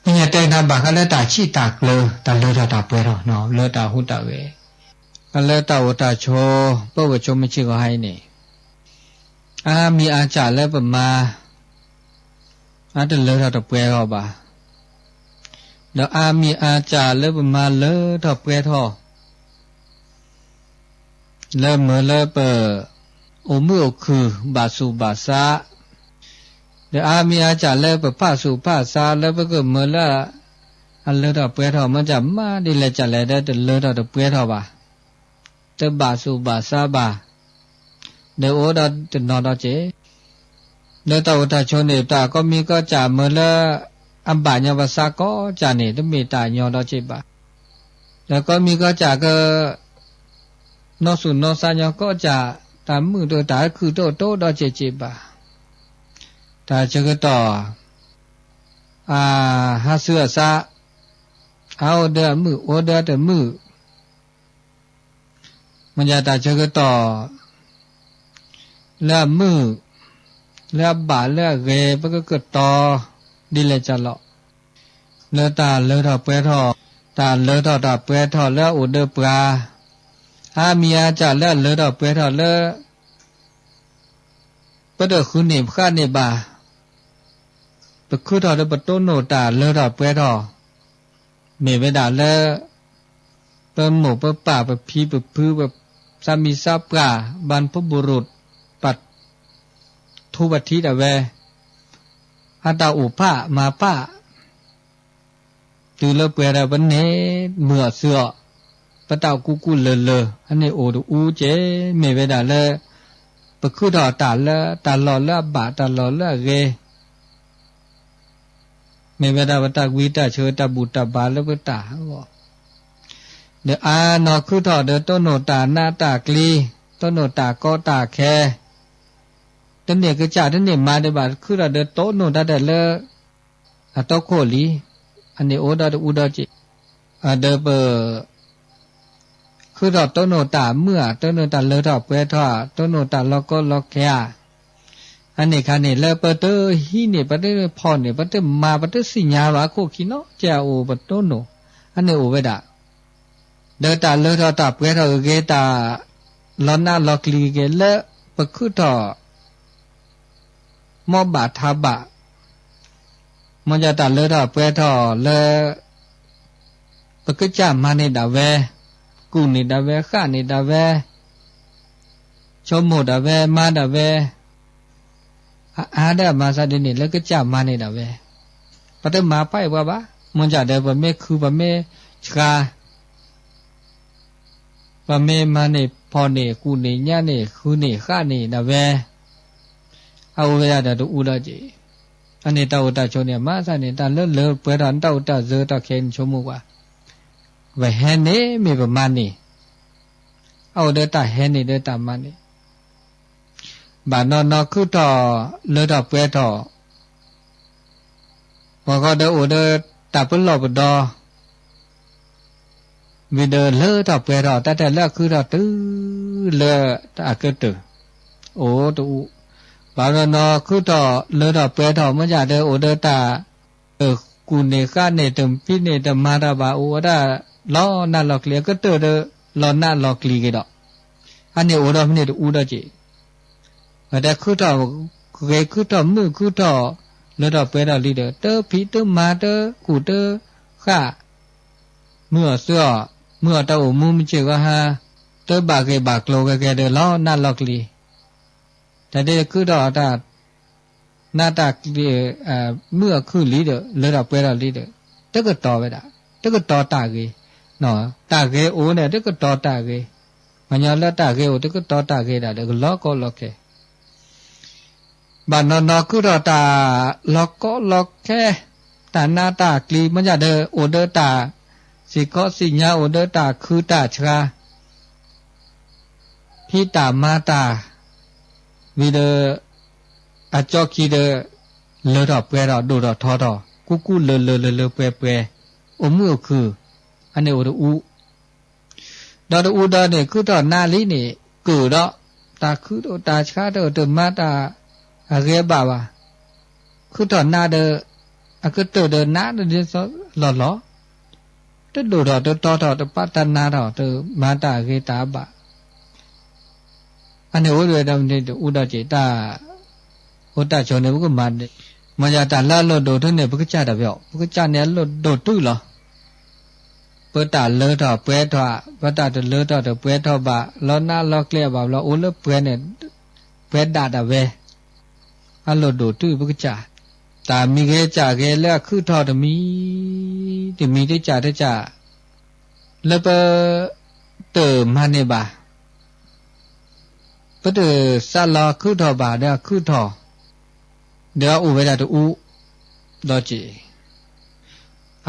နံၣ်ညါတဲနၤဘၣ်ဃးလၢတၢ်စံးတၢ်ကျၢၤ တၢ်လၢထီၣ်တၢ်ပှဲၤထီၣ် လၢတၢ်ဟူးတၢ်ဂဲၤ, ဃးလၢတၢ်အိၣ်တၢ်ဆိး ပဝဲဆိကမိၣ်စ့ၢ်ကီးဟါအံၤန့ၣ်, အါမံၤအါစၢ်လၢပမၤ အါတလၢထီၣ်တပှဲၤထီၣ်ဘၣ်, ဒီးအါမံၤအါစၢ်လၢပမၤလၢထီၣ်ပှဲၤထီၣ် လၢမၢလၢပ အိၣ်မုာ်အိၣ်ခုၣ်ဘၣ်ဆူးဘၣ်ဆါ, ဒီးအါမံၤအါစၢ်လၢပဖၣ်ဆူးဖၣ်ဆါလၢပကမၢလၢ အလၢထီၣ်ပှဲၤထီၣ် မ့ၢ်ကမၤဒ်လဲၣ်ကလဲၣ်ဒီးတလၢထီၣ်တပှဲၤထီၣ်ဘၣ်, တဘၣ်ဆူးဘၣ်ဆါဘၣ်, ဒီးအိၣ်ဒီးတနီၤဒီးက့ၤ လၢတၢ်အိၣ်တၢ်ဆိးန့ၣ် တၢ်ကိးမံၤကိးစၢ်မၢလၢ အဘၣ်ညီပသးကိးစၢ်န့ၣ် တမ့ၢ်တၢ်ညီဒီးက့ၤဘၣ်, ဒီးကိးမံၤကိးစၢ်က နီၢ်ဆူၣ်နီၢ်ဆါညီကိးစၢ်, တၢ်မုာ်တအိၣ်တၢ်ခုၣ်တအိၣ်တအိၣ်ဒီးက့ၤက့ၤဘၣ်, တၢ်ဆၢကတီၢ် အဟးဆူအစါ, အအိၣ်ဒီးအမုာ် အိၣ်ဒီးတမုာ် မ့ၢ်ယတၢ်ဆၢကတီၢ် လၢအမုာ် လၢအဘၣ်လၢအဂ့ၤ ပကကတီၤ ဒ်လဲၣ်ကလီၤ လၢတၢ်လၢထီၣ်ပှဲၤထီၣ်, တၢ်လၢထီၣ်တၢ်ပှဲၤထီၣ်လၢအအိၣ်ဒီးပှၤ, အါမံၤအါစၢ်လၢအလၢထီၣ်ပှဲၤထီၣ်လၢ ပတဃုန့ၢ်ပဃၣ်န့ၢ်ဘၣ်, ပခုၣ်ထီၣ်ဒီးပတိၢ်နီၣ်တၢ်လၢထီၣ်ပှဲၤထီၣ်, မ့ၢ်ဝဲဒၣ်လၢ ပမိၢ်ပပၢ်ပဖံပဖု ပသးမံသးပှၢ် ဘၣ်ဖုဘူရူး ပထူပထံးဒၣ်ဝဲ အတၢ်အိၣ်ဖးမၤဖး တုၤလၢပှဲၤဒီးပန့ၢ် မုာ်အီၤစၢၤအီၤ, ပတၢ်အိၣ်ကူကူလၢာ်လၢာ် အန့ၣ်အိၣ်တအူက့ၤ မ့ၢ်ဝဲဒၣ်လၢ ပခုၣ်ထီၣ်တၢ်လၢတၢ်လီၢ်လၢအဘၣ် တၢ်လီၢ်လၢအဂ့ၤ မ့ၢ်ဝဲဒၣ်ပတၢ်ဝံတၢ်ဆၢတၢ်ဘူၣ်တၢ်ဘါလၢပတၢ်အဂီၢ်, ဒီးအါနီၢ်ခုၣ်ထီၣ်ဒီးတိၢ်နီၣ်တၢ်နးတၢ်ကျံ, တိၢ်နီၣ်တၢ်ကီတၢ်ခဲ, တန့ၢ်ကစၢ်တန့ၢ်မါဒံးဘၣ် ခုၣ်ထီၣ်ဒီးတိၢ်နီၣ်တၢ်ဒဲးလၢ အတီခိၣ်လံ, အန့ၣ်အိၣ်ဒီးတအူဒီးက့ၤ, ဒီးပ ခုၣ်ထီၣ်တိၢ်နီၣ်တၢ်မုာ်ဧါ, တိၢ်နီၣ်တၢ်လၢထီၣ်ပှဲၤထီၣ်ဧါ, တိၢ်နီၣ်တၢ်လီၤကီလီၤခဲဧါ, အန့ၣ်ခါန့ၣ် လၢပတဟံးန့ၢ် ပတဖီၣ်န့ၢ် ပတမၤ ပတသ့ၣ်ညါဘၣ်အခိၣ်ခံနီၤ ကဲအအိၣ်ပတိၢ်နီၣ် အန့ၣ်အိၣ်ဝဲဒၣ် ဒီးတၢ်လၢထီၣ်တၢ်ပှဲၤထီၣ်ဂ့ၤဂ့ၤ တၢ်လီၤနးလီၤကျံၤဂ့ၤဂ့ၤ လၢပခုၣ်ထီၣ် မ်ဘၣ်ထါဘၣ်, မ်ယတၢ်လၢထီၣ်ပှဲၤထီၣ်လၢ ပကစၢ်မၤန့ၢ်ဒၣ်ဝဲ, ကူၣ်န့ၢ်ဒၣ်ဝဲ ဃၣ်န့ၢ်ဒၣ်ဝဲ, ဆိကမိၣ်ဒၣ်ဝဲ မၤဒၣ်ဝဲ, အအါဒီးအမၤသးဒ်န့ၣ် လၢကစၢ်မၤန့ၢ်ဒၣ်ဝဲ ပတမၤပာ်အံၤပှၤဘၣ်. မ့ၢ်ဒ်ဒီး ပမ့ၢ်ခု ပမ့ၢ်ဆှါ ပမ့ၢ်မၤန့ၢ်ဖီၣ်န့ၢ် ကူၣ်န့ၢ်ညါန့ၢ် ဃုန့ၢ်ဃၣ်န့ၢ်ဒၣ်ဝဲ အအိၣ်ဝဲဒၣ်ဒီးတအူဒီးက့ၤ, အန့ၣ်တၢ်အိၣ်တၢ်ဆိးန့ၣ် မၤသးန့ၣ် တၢ်လၢလၢပှဲၤထီၣ် တၢ်အိၣ်တၢ်ဆိးတၢ်ခဲအံၤန့ၣ် ဆိကမိၣ်ကွၢ်, ပဟဲန့ၢ်မ့ၢ်ပမၤန့ၢ်, အအိၣ်ဒီးတၢ်ဟဲန့ၢ်ဒီးတၢ်မၤန့ၢ်, ဘၣ်နီၢ်နီၢ်ခုထီၣ်လၢထီၣ်ပှဲၤထီၣ် ပှၤဃီဒီးအိၣ်ဒီးတၢ်ပလီၢ်ပဒီ ဝံၤဒီးလၢထီၣ်ပှဲၤထီၣ် တၢ်တဲလၢအခုထီၣ်တုၤလၢအကတၢၢ် အိၣ်တအူ, ဘၣ်နီၢ်နီၢ်ခုထီၣ်လၢထီၣ်ပှဲၤထီၣ် မ့ၢ်ဒ်ဒီးအိၣ်ဒီးတၢ် ကူၣ်န့ၢ်ဃၣ်န့ၢ် တဖံးန့ၢ်တမၤတၢ်ဘၣ် အိၣ်ဝဲဒၣ်လီနးလီၤကျံၤ အကတၢၢ်ဒီးလီနးလီၤကျံၤက့ၤဒီး အန့ၣ်အိၣ်ဒီးဖဲန့ၣ်တအူဒီးက့ၤ, ဝဲတဲခုထီၣ်ဂ့ၤ ခုထီၣ်မုာ် ခုထီၣ်လၢထီၣ်ပှဲၤထီၣ်လံဒီး တဖံးတမၤတကူၣ်တဃၣ် မုာ်အီၤသုအီၤ, မုာ်အီၤတၢ်အိၣ်မူမုၢ်ဆ့ၣ်ဂီၤဟါ, တဘၣ်ဂ့ၢ်ဘၣ်ကျိၤဂ့ၤဂ့ၤဒီးလီနးလီၤကျံၤ, တၢ်ဒ်ခုထီၣ်တၢ် နးတၢ်ကျံၤ မုာ်အခုၣ်လံဒီး လၢထီၣ်ပှဲၤထီၣ်လံဒီး တကတီၤဝဲဒၣ်, တကတီၤတၢ်ဂ့ၤ, တၢ်ဂ့ၤအိၣ်န့ၣ် တကတီၤတၢ်ဂ့ၤ, ပှၤကညီလၢတၢ်ဂ့ၤအိၣ် တကတီၤတၢ်ဂ့ၤဒၣ်ဒီး ကလီၤကီလီၤခဲ ဘၣ်နီၢ်နီၢ်ခုထီၣ်တၢ်လီၤကီလီၤခဲ, တၢ်နးတၢ်ကျံၤ မ့ၢ်ဒ်ဒီး အိၣ်ဒီးတၢ်စံၣ်ခီစံၣ်ညါ အိၣ်ဒီးတၢ်ခုတၢ်ဆှါ, ဖံးတၢ်မၤတၢ်, ဝံၤဒီး အကၠီခံဒီး လၢထီၣ်ပှဲၤထီၣ် ဒိၣ်ထီၣ်ထီထီၣ် ကူကူလၢလၢလၢလၢပှဲၤပှဲၤ, အိၣ်မုာ်အိၣ်ခုၣ်, အန့ၣ်အိၣ်တအူ ဒီးတအူဒီးန့ၣ် ခုထီၣ်နးလံန့ၣ် ကၢၣ်ဒီး တၢ်ခုတအိၣ် တၢ်ဆှါတအိၣ် တမၤတၢ်အဂ့ၤအဘၣ်ဘၣ်, ခုထီၣ်နးဒီး အကတၢၢ်ဒီးနးဒ်သိးလီၢ်လီၢ်, တဒိၣ်ထီၣ်တတီထီၣ် တပာ်တၢ်နးထီၣ် တမၤတၢ်အဂ့ၤတၢ်အဘၣ် အန့ၣ်အိၣ်ဒီးတမ့ၢ်တအူဒီးက့ၤ တၢ်အိၣ်တၢ်ဆိးန့ၣ် ပကမၤန့ၣ်, မ့ၢ်ဒ်တၢ်လၢအလိၣ်ဒိၣ်ထူန့ၣ် ပကစၢ်တၢ်ဖဲအီၤ ပကစၢ်န့ၣ်အလိၣ်ဒိၣ်တုၤလီၤ. ပတၢ်လၢထီၣ်ပှဲၤထီၣ် ပတၢ်တလၢထီၣ်တပှဲၤထီၣ်ဘၣ် လီနးလီၤကျံၤအဘၣ်ဘျီ အိၣ်လၢပှဲၤန့ၣ် ပှဲၤဒၣ်တၢ်ဝဲ အလိၣ်ဒိၣ်တုၤပကစၢ်, တၢ်မံၤဂ့ၤစၢ်ဂ့ၤလၢအခုထီၣ်တမံၤ တမံၤတစၢ်တစၢ် လၢပ တမၤန့ၢ်ဘၣ်, ပတစးလီၤခုထီၣ်ဘၣ်ဒီးအခုထီၣ်, ဒီးအအိၣ်ဝဲဒၣ်တအူ, ဒီးက့ၤ,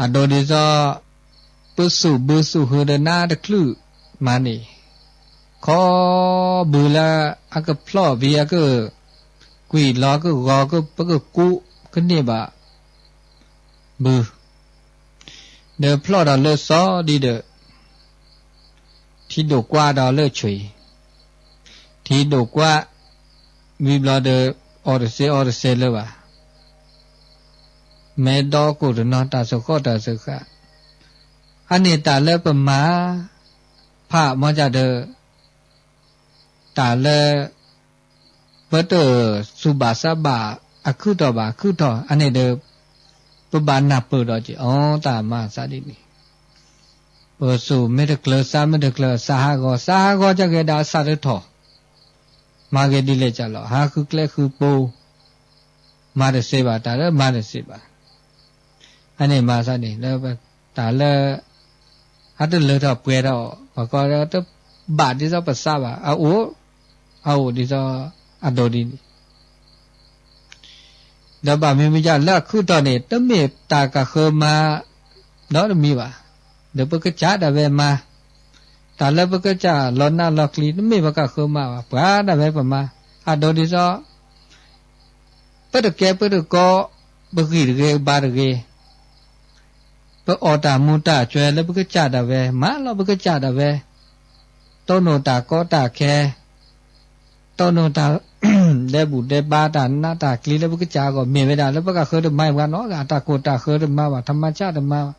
အဒိဒ်သိး ပသူၣ်ဘုသူၣ်ဟုဒီးနးတချုးမၤန့ၣ်, ခီဘုလၢအကဖျီၣ်ဘံအက ကွံာ်လီၤကဂီၤ ပကကူကန့ၢ်ဘၣ် ဘု, ဒီးဖျီၣ်ဒီးလၢစီၤဒ်ဒီး ထံဒိၣ်ကွၢ်ဒီးလၢဆွံ, ထံဒိၣ်ကွၢ်, ဝံၤဘျီဒီး အီၣ်တစဲးအီတစဲးလၢၤဘၣ်, မဲဒီကိၣ်တနီၤ တၢ်စၢဃီၣ်တၢ်စၢဃာ်, အန့ၣ်တၢ်လၢပမၤ ဖးမီၢ်ကၢ်ဒီး တၢ်လၢ ပတသူၣ်ဘၣ်သးဘၣ် အခုထီၣ်ဘၣ် အခုထီၣ် အန့ၣ်ဒီး ပဘၣ်နၢ်ပၢၢ်ဒီးက့ၤ အီ တၢ်မၤသးဒ်န့ၣ်, ပသူၣ်မ့ၢ်တကျၢၤ သးမ့ၢ်တကျၢၤ သးဟးဂီၤ သးဟးဂီၤကဂ့ၤဒၣ်အသးတထီၣ်, မၤဂ့ၤဒ်လဲၣ်ကလီၤ ဟးဃုကျဲဃုပိၤ မၤတသ့ဘၣ် တၢ်လၢမၤတသ့ဘၣ်, အန့ၣ်မၤသးန့ၣ် လၢတၢ်လၢ အတလၢထီၣ်ပှဲၤထီၣ် ပှၤကီဒီးတဘၣ်ဒ်သိးပသးဘၣ် အအိၣ်, အအိၣ်ဒ်သိးအဒိဒ်န့ၣ်, ဒီးဘၣ်မနုၤမ့ၢ်ဒ်လၢအခုထီၣ်န့ၣ် တမ့ၢ်တၢ်ကဃၢမၤ ဒီးတမံၤဘၣ်, ဒီးပကစၢ်ဒၣ်ဝဲမၤ, တၢ်လၢပကစၢ်လီၤနးလီၤကျံၤ တမ့ၢ်ပကဃၢမၤဘၣ် ပှၤဒၣ်ဝဲပမၤ, အဒိဒ်သိး ပတကဲပတကီ ပဂံၢ်တဂ့ၤ ပဘါတဂ့ၤ, ပအီၣ်တၢ်မူတၢ်စဲၤလၢပကစၢ်ဒၣ်ဝဲ မၤလီၤပကစၢ်ဒၣ်ဝဲ, တိၢ်နီၣ်တၢ်ကီတၢ်ခဲ, တိၢ်နီၣ်တၢ် ဒဲးဘူၣ်ဒဲးဘါ တၢ်နးတၢ်ကျံၤလၢပကစၢ်အဂီၢ် မ့ၢ်ဝဲဒၣ်လၢပကဃၢတမၤ ပှၤနီၢ်ဂၤ တၢ်ကိၢ်တၢ်ဃၢတမၤဘၣ် ထမၤဆၣ်တမၤဘၣ်,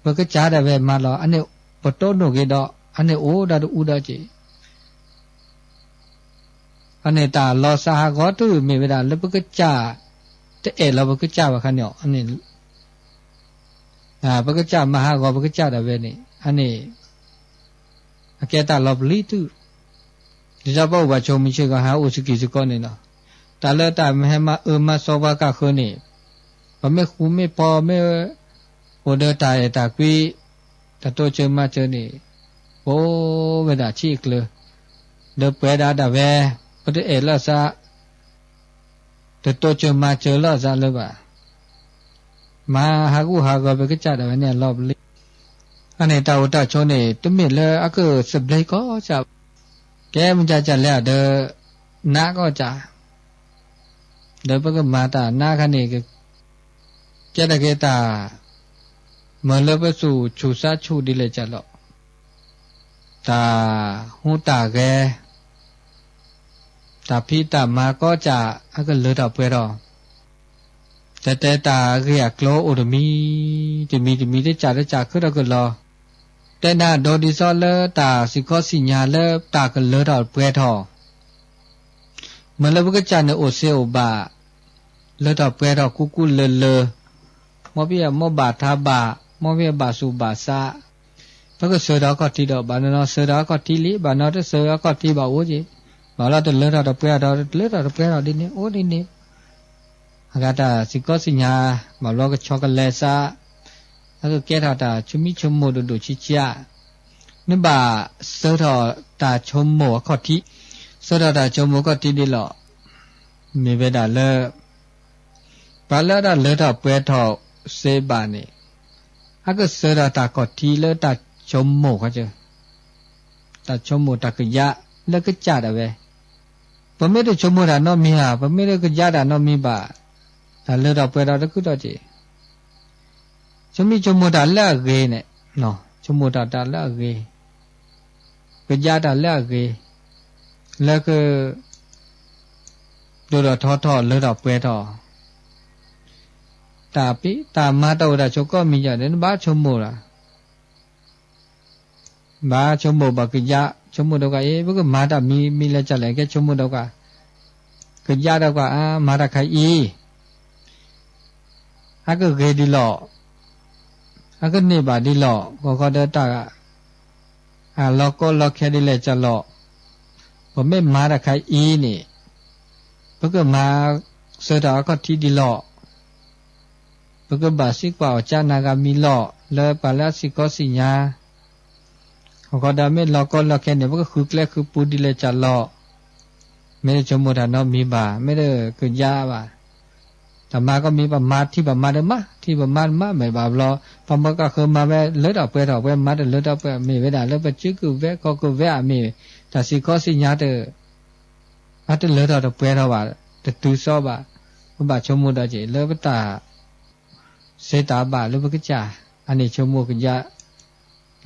ပကစၢ်ဒၣ်ဝဲမၤလီၤ အန့ၣ် ပတိၢ်နီၣ်က့ၤဒီး အန့ၣ်အိၣ်ဒီးတအူဒီးက့ၤ အန့ၣ်တၢ်လီၤသးဟးဂီၤတုၤမ့ၢ်ဝဲဒၣ်လၢပကစၢ် တအဲၣ်လီၤပကစၢ်ဘၣ်ခါန့ၣ်အီၤ, ပကစၢ်မၤဟးဂီၤပကစၢ်ဒၣ်ဝဲန့ၣ် အန့ၣ် အကဲတၢ်လီၤပျံၤတုၤ, ဒ်သိးပအိၣ်ဘၣ်ဆိမုၢ်ဆ့ၣ်ဂီၤဟါအိၣ်စကံၤစကီးန့ၣ်လီၤ. တၢ်လၢတၢ်မ့ၢ်ဟဲမၤအၢမၤသီပှၤကဃၢန့ၣ် ပမ့ၢ်ဃူမ့ၢ်ဖိးမ့ၢ် အိၣ်ဒီးတၢ်အဲၣ်တၢ်ကွံ တတိစၢၤမၤစၢၤန့ၣ် အိၣ်ဝဲဒၣ်ဆံးအကျၢၤ, ဒီးပှဲၤဒၣ်ဒၣ်ဝဲ ပတအဲၣ်လီၤသး တတိစၢၤမၤစၢၤလီၤသးလၢၤဘၣ်, မၤဟးဂူာ်ဟးဂီၤပကစၢ်ဒၣ်ဝဲန့ၣ်အလီၢ်ပလ့ၢ်, အန့ၣ်တၢ်အိၣ်တၢ်ဆိးန့ၣ် တမ့ၢ်လၢအကသဘျ့ကီၢ်စၢ်ဘၣ်, ကဲမ့ၢ်ကၢ်ကၢ်လဲၣ်ဒီး နးကီၢ်စၢ် ဒီးပကမၤတၢ်နးခါန့ၣ် ကဲထီၣ်က့ၤတၢ် မၤလၢပသူၣ်ဆူၣ်သးဆူၣ်ဒ်လဲၣ်ကၢ်လီၤ, တၢ်ဟူးတၢ်ဂဲၤ တၢ်ဖံးတၢ်မၤကီၢ်စၢ် အကလၢထီၣ်ပှဲၤထီၣ်, တဲတဲတၢ်ဂ့ၢ်အကျိၤအိၣ်တမံၤ, တမံၤတမံၤတစၢ်တစၢ်ခုထီၣ်ကလီၤ, တဲနၤဒိးဒ်သိးလၢတၢ်စံၣ်ခီစံၣ်ညါလၢတၢ်ကလၢထီၣ်ပှဲၤထီၣ် မ့ၢ်လၢပကစၢ်န့ၣ်အိၣ်စ့အိၣ်ဘၣ်, လၢထီၣ်ပှဲၤထီၣ်ကူကူလၢာ်လၢာ်, မ်ဖံးအမိၢ်ဘၣ်ထါဘၣ်, မ်ဖံးအဘၣ်သူၣ်ဘၣ်သး, ပကစၢၤထီၣ်အခီၣ်ထံးဒီး ဘၣ်နီၤနီၤစၢၤထီၣ်အခီၣ်ထံးလံ, ဘၣ်နီၤတစၢၤအခီၣ်ထံးဘၣ်အိၣ်က့ၤ, ဘၣ်လီၤတလၢထီၣ်တပှဲၤထီၣ်, တလၢထီၣ်တပှဲၤထီၣ်ဒ်န့ၣ် အိၣ်ဒ်န့ၣ် အဂၤတၢ်စံၣ်ကီစံၣ်ညါ, ဘၣ်ဘျီကဆီကလဲၤသး, အကကဲထီၣ်တၢ်ဆိမိၣ်ဒိၣ်ဒိၣ်ဆံးဆံးဧါ, နဘၣ်စၢၤထီၣ်တၢ်ဆိမိၣ်အခီၣ်ထံး, စၢၤထီၣ်တၢ်ဆိမိၣ်အခီၣ်ထံးဒ်လီၤ, မ့ၢ်ဝဲဒၣ်လၢ ပှၤလၢတၢ်လၢထီၣ်ပှဲၤထီၣ်စ့ဘၣ်န့ၣ်, အကစၢၤထီၣ်တၢ်ခီၣ်ထံးလၢတၢ်ဆိမိၣ်ခီ, တၢ်ဆိမိၣ်တၢ်ကယၢ်လၢကစၢ်ဒၣ်ဝဲ, ပမ့ၢ်တဆိမိၣ်တၢ်နီတမံၤဧါ, ပမ့ၢ်တကယၢ်တၢ်နီတမံၤဘၣ်, တၢ်လၢထီၣ်ပှဲၤထီၣ်တခုထီၣ်က့ၤ ဆိမိၣ်ဆိမိၣ်တၢ်လၢအဂ့ၤန့ၣ်, ဆိမိၣ်ထီၣ်တၢ်လၢအဂ့ၤ, ကယၢ်တၢ်လၢအဂ့ၤ, လၢက ဒိၣ်ထီၣ်ထီထီၣ်လၢထီၣ်ပှဲၤထီၣ်, တၢ်ဖံးတၢ်မၤတၢ်အိၣ်တၢ်ဆိးကိးမံၤယီၤဒီး နဘၣ်ဆိမိၣ်လီၤ ဘၣ်ဆိကမိၣ်ဘၣ်ကယၢ်, ဆိကမိၣ်ဒီးကွၢ်အံၤ ပကမၤတၢ်မံၤမံၤလဲၤကလဲၣ် ကဲဆိကမိၣ်ဒီးကွၢ်, ကယၢ်ဒီးကွၢ် အမၤတၢ်ခါအံၤ အကဂ့ၤဒ်လီၤ, အကန့ၢ်ဘၣ်ဒ်လီၤ, ဂီၤခီဒီးတၢ် အလီၤကီလီၤခဲဒ်လဲၣ်ကလီၤ, ပမ့ၢ်မၤတၢ်ခါအံၤန့ၣ် ပကမၤစၢၤတၢ်အခီၣ်ထံးဒ်လီၤ. ပကဘၣ်သံကွၢ်အီၤကၢ်နၤဂၤမံၤလီၤ လၢပှၤလၢအစံၣ်ကီစံၣ်ညါ, အဃိဒီးမ့ၢ်လီၤကီလီၤခဲန့ၣ် ပကဃုကျဲဃုပူဒ်လဲၣ်ကလီၤ, မ့ၢ်တဆိကမိၣ်တၢ်နီတမံၤဘၣ်, မ့ၢ်တကယၢ်ဘၣ်, တၢ်မၤကီမံၤ ပမၤထံၣ်ပမၤဒီးမၤ, ထံၣ်ပမၤတမၤ မ့ၢ်ဘၣ်ဘျီ, ပှၤမၢကၢ်ဃုမၤဝဲလၢထီၣ်ပှဲၤထီၣ် ပှၤမၤတလၢထီၣ်ပှဲၤ မ့ၢ်ဝဲဒၣ်လၢပစုကဝဲၤခီၣ်ကဝဲၤအမ့ၢ် တၢ်စံၣ်ကီစံၣ်ညါတ အတလၢထီၣ်တပှဲၤထီၣ်ဘၣ်, တတုၤသီဘၣ်, ပဘၣ်ဆိကမိၣ်ဒီးက့ၤ လၢပတၢ်စ့တၢ်ဘၣ်လၢပကစၢ်, အန့ၣ်ဆိကမိၣ်ကယၢ်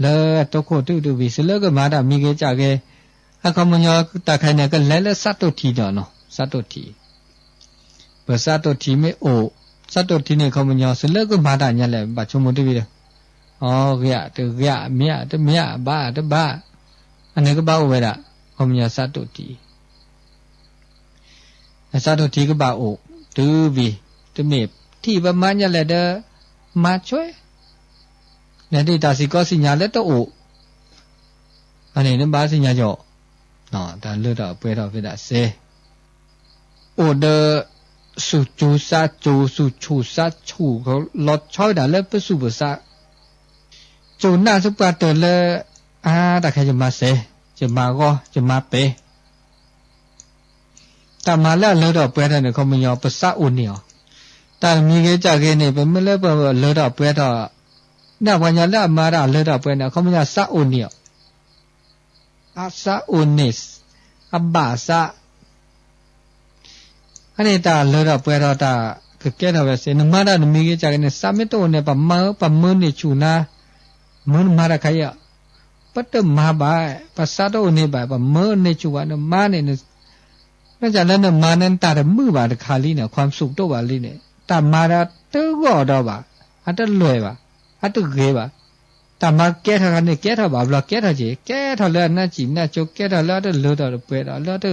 လၢအတိခိၣ်တုၤတဝံၤ သုလၢကမၤတၢ်မံၤဂ့ၤကၢ်ဂ့ၤ, အခီပညီတၢ်ခါအံၤန့ၣ် ကလဲၤလၢစးတိၢ်ထံဒီးနီၤ, စးတိၢ်ထံ, ပစးတိၢ်ထံမ့ၢ်အိၣ်, စးတိၢ်ထံန့ၣ် အခီပညီ သုလၢကမၤတၢ်ညါလဲၣ် ဘၣ်ဆိကမိၣ်တဝံၤဒီး, အဂ့ၤဧါ တဂ့ၤဧါ မ့ၢ်ဧါ တမ့ၢ်ဧါ ဘၣ်တဘၣ်, အန့ၣ်ကဘၣ်အိၣ်ဝဲဒၣ်, အခီပညီစးတိၢ်ထံ အစးတိၢ်ထံကဘၣ်အိၣ်, တုၤဝံၤ, တမ့ၢ်ထံၣ်ပမၤညါလဲၣ်ဒီး, မၤဆွဲ, နဒ်တၢ်စံၣ်ကီစံၣ်ညါလၢတအိၣ်, အန့ၣ်နဘၣ်သ့ၣ်ညါယီၤ, တၢ်လၢထီၣ်ပှဲၤထီၣ်ဖဲဒၣ်စ့, အိၣ်ဒီး, သူၣ်စူၤသးစူၤ သူၣ်ဆူၣ်သးဆူၣ် လီၤဆီဝဲဒၣ်လၢပသူၣ်ပသး ကၠိၣ်နၢ်သပှၢ်တၢၢ်လၢ, အါတၢ်ခဲယမၤစဲး, ယမၤဂီၢ် ယမၤပဲာ်, တၢ်မၤလၢအလၢထီၣ်ပှဲၤထီၣ်န့ၣ် ခီပညီ ပသးအိၣ်န့ၢ်အီၤ, တၢ်မံၤဂ့ၤကၢ်ဂ့ၤန့ၣ် ပမ့ၢ်လၢပလၢထီၣ်ပှဲၤထီၣ်, နၢ်ပှၤကညီလၢအမၤတၢ်အလၢထီၣ်ပှဲၤန့ၣ် ခီပညီသးအိၣ်န့ၢ်အီၤ အသးအိၣ်န့ၣ်, အဘၣ်သး, အန့ၣ်တၢ်လၢထီၣ်ပှဲၤထီၣ်တၢ်ကကဲထီၣ်ဝဲစ့ၢ်, နမၤတၢ်နမံၤဂ့ၤကၢ်ဂ့ၤန့ၣ် သးမ့ၢ်တအိၣ်န့ၣ် ပမၤဧၢ ပမၢန့ၢ်ဆူၣ်နၤ, မၢနမၤတၢ်ခါအံၤ, ပတမၤဘၣ်, ပသးတအိၣ်န့ၢ်ဘၣ် ပမၢန့ၢ်ဆူၣ်ဝဲ နမၤန့ၣ်, နကလၢနမၤန့ၣ် နတၢ်တမုာ်ဘၣ်တခါလံန့ၣ် ခွါမသူၣ်တအိၣ်ဘၣ်လံန့ၣ် တၢ်မၤဒီးတဂီၢ်ဒီးဘၣ်, အတလွဲၢ်ဘၣ်, အတဂ့ၤဘၣ်, တၢ်မၤကဲထီၣ်ခါန့ၣ် ကဲထီၣ်ဘၣ်ဘျီ ကဲထီၣ်က့ၤ ကဲထီၣ်လၢအနၢ်စံၣ်နၢ်ကၠိ ကဲထီၣ်လၢအတလၢထီၣ်တပှဲၤဒီး လၢအတ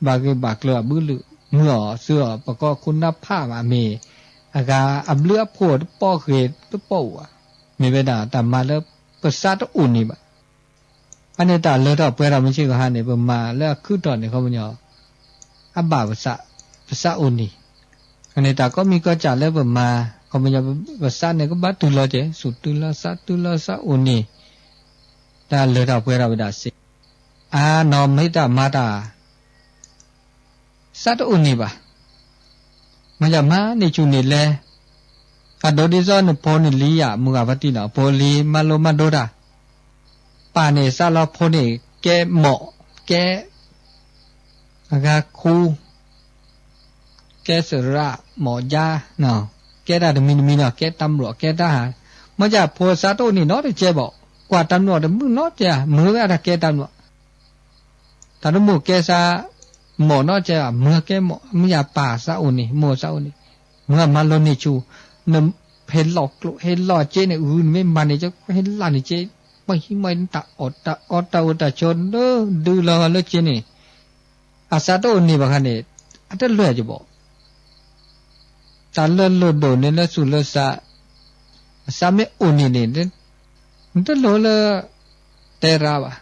ဘၣ်ဂ့ၢ်ဘၣ်ကျိၤအဘုလုၢ် မုၢ်အီၤသုအီၤ ပကီၢ်ခိၣ်နၢ်ဖးဘၣ်မ့ၢ်, အဂၤအဘျုးအဖှိၣ်တပီၢ်ဂ့ၤတပီၢ်အိၣ်ဘၣ်, မ့ၢ်ဝဲဒၣ်တၢ်မၤလၢပသးတအိၣ်န့ၢ်ဘၣ်, အန့ၣ်တၢ်လၢထီၣ်ပှဲၤထီၣ်မုၢ်ဆ့ၣ်ကဟါန့ၣ် ပမၤလၢအခုၣ်ထီၣ်န့ၣ် ခီပညီ, အဘၣ်ပသး, ပသးအိၣ်န့ၢ်, န့ၣ်တၢ်ကိးမံၤကိးစၢ်လၢပမၤ, ခီပညီပစးန့ၣ်ကဘၣ်တုၤလီၤကဲ, သူၣ်တုၤလီၤသးတုၤလီၤသးအိၣ်န့ၣ်, တၢ်လၢတၢ်ပှဲၤထီၣ်ဝဲဒၣ်စ့, အါနီၢ်မ့ၢ်တၢ်မၤတၢ် သးတအိၣ်န့ၢ်ဘၣ်. မ့ၢ်ယမၤန့ၢ်ဆူၣ်န့ၣ်လဲၤ, အဒိဒ်သိးနဖိန့ၣ်လံယၤမုၢ်ဂၤဖါတံၢ်နီၤ, ဖိလံမၤလိမၤဒိတၢ်, ပၢ်န့ၣ်စးလီၤဖိန့ၣ် ကဲမိး, ကဲ အဂၤခူ, ကဲစရး, မိးယါ, ကဲတၢ်တမံၤတမံၤနီၤ, ကဲတၢ်မလိာ် ကဲတၢ်ဟး, မ့ၢ်ယဖိသးတအိၣ်န့ၢ်နီတကဲဘၣ်, ကွၢ်တၢ်မလိာ်တမုာ်နီတကဲ, မုာ်ဝဲအတၢ်ကဲတၢ်မလိာ် တၢ်တမိၣ်ကဲစး, မိးနီတကဲဘၣ်, မုာ်ကဲမိး, မ့ၢ်ယပၢ်သးအိၣ်န့ၣ် မိၢ်သးအိၣ်န့ၣ်, မုာ်မၤလိန့ၢ်ဆူၣ်, နဟဲလီၤကျိၣ်ဟဲလီၤစ့န့ၣ် ဂုၢ် နမ့ၢ်မၤန့ၣ် ဟဲလီၤန့ၢ်စ့, ပှၤဟံးမီၢ်တၢ်အီၣ်တၢ်အီတၢ်အိၣ်တၢ်ဆိး ဒုးလီၤဂီၤလၢစ့န့ၣ်, အသးတအိၣ်န့ၢ်ဘၣ်ခါန့ၣ်, အတလွဲၢ်ကဘၣ် တၢ်လၢလိၣ်ဒိၣ်န့ၣ်လၢသူၣ်လၢသး, အသးမ့ၢ်အိၣ်န့ၢ်န့ၣ်, နတလိၣ်လၢ တဲရါဘၣ်,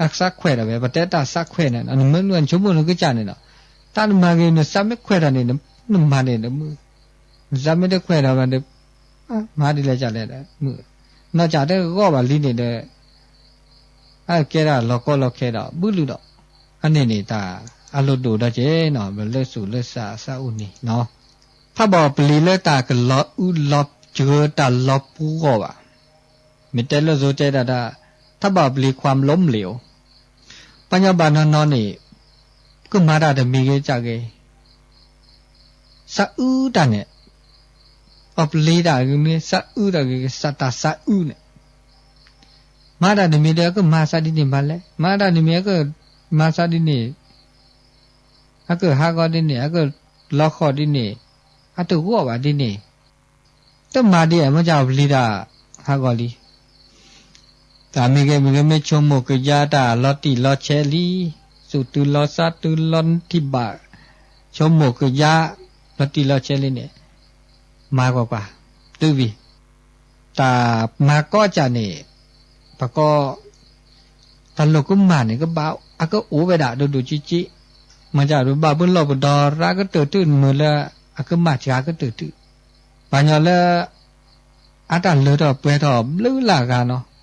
အသးခွဲးထီၣ်ဝဲ ပတဲတၢ်သးခွဲးန့ၣ် နမ့ၢ်နဆိကမိၣ်နကစၢ်န့ၣ်ဒီး, တၢ်နမၤဂ့ၤ နသးမ့ၢ်ခွဲးထီၣ်န့ၣ် နမၤန့ၣ်ဒီးမုာ်, နသးမ့ၢ်တခွဲးထီၣ်ဘၣ်ဒီး မၤဒ်လဲၣ်ကလဲၣ်ဒီးမုာ်, နီၢ်ကၠးတဂီၢ်ဘၣ်လံန့ၣ်ဒီး အကဲဒၣ်လီၤကီလီၤခဲဒီး ဘုလုၢ်ဒီး, အန့ၣ်န့ၣ်တၢ်အလိၣ်ဒိၣ်ဒီးက့ၤနီၤ ပလၢသူၣ်လၢသးအသးအိၣ်န့ၣ်နီၤ, ထးဘၣ်ပျံၤလၢတၢ်ကလီၤအုလီၤကၢၤတၢ်လီၤပှီၢ်ဘၣ်, မ့ၢ်တဲလိာ်စိတဲဒၣ်တၢ်, ထးဘၣ်ပျံၤ ความล้มเหลว, ပှၤညီဘၣ်နီၤနီၤန့ၣ်, ကမၤတၢ်တမံၤဂ့ၤကၢ်ဂ့ၤ သးအုတၢ်န့ၣ်, အီၣ်ပျံၤတၢ်ဂ့ၤမ့ၢ် သးအုတၢ်ဂ့ၤ ကစၢ်တၢ်သးအုန့ၣ်, မၤတၢ်တမံၤဒီး အကမၤသးဒ်န့ၣ်မးလဲၣ်, မၤတၢ်တမံၤ အကမၤသးဒ်န့ၣ်, အကဟးဂီၤဒ်န့ၣ် အကလီၤဃီၤဒ်န့ၣ်, အတဂီၢ်ဘၣ်ဒ်န့ၣ်, တမၤဒ်အမ့ၢ်ကၢ်ပျံၤတၢ်ဟးဂီၤလံ တၢ်မ့ၢ်ဂ့ၤမ့ၢ်ဂ့ၤ မ့ၢ်ဆိကမိၣ်ကယါတၢ်လီၤတံၢ်လီၤဆဲးလံ, သူၣ်တုၤလီၤသးတုၤလီၤထံၣ်ဘၣ်, ဆိကမိၣ်ကယါ လီၤတံၢ်လီၤဆဲးလံန့ၣ်, မၤကွၢ်ကွၢ်, တုၤဝံၤ, တၢ်မၤကီးကၢ်န့ၣ်, ပကီ တၢ်လိၣ်ကမၣ်န့ၣ် ကဘၣ်အကအိၣ်ဝဲဒၣ်ဒိၣ်ဒိၣ်ကံကံ, မ့ၢ်ကၢ်ပဘၣ်ပလီၢ်ပဒီ ရၢကတၢၢ်တုၤ မုာ်လၢအကမၣ်စှၤကတၢၢ်တုၤ, ပှၤညီလၢ အတၢ်လၢထီၣ်ပှဲၤထီၣ်ဘျုးလၢအဂၤနီၤ,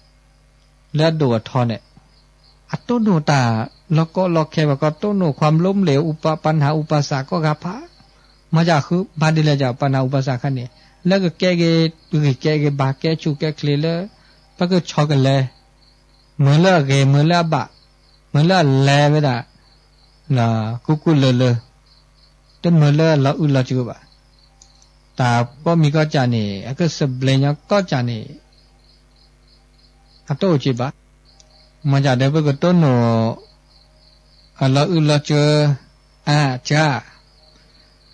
လၢအဒိၣ်အထီန့ၣ်, အတိၢ်နီၣ်တၢ်လီၤကီလီၤခဲ ပှၤကတိၢ်နီၣ် ความล้มเหลว ဥပ ปัญหา ဥပစံး ကိးဂၤဖး, မ့ၢ်ကၢ်ဃု ဘၣ်ဒ်လဲၣ်ကၢ် ปัญหา ဥပစံး ခါန့ၣ်, လၢကကဲက့ၤဂံၢ်ကဲက့ၤဘါ ကဲဆူၣ်ကဲချ့လၢ ပကဆီကလဲၤ မုာ်လၢအဂ့ၤ မုာ်လၢအဘၣ်, မုာ်လၢအလဲၤဝဲဒၣ် ကူကူလၢာ်လၢာ်, တမုာ်လၢအလီၤအုၣ်လီၤစှၤဘၣ်. တၢ်ကိးမံၤကိးကၢ်န့ၣ် အကစံးဘျုးညီကိးကၢ်န့ၣ် အတအိၣ်က့ၤဘၣ်. မ့ၢ်ကၢ်ဒီးပကတိၢ်နီၣ် အလီၤအုၣ်လီၤစှၤ အါကၢ်,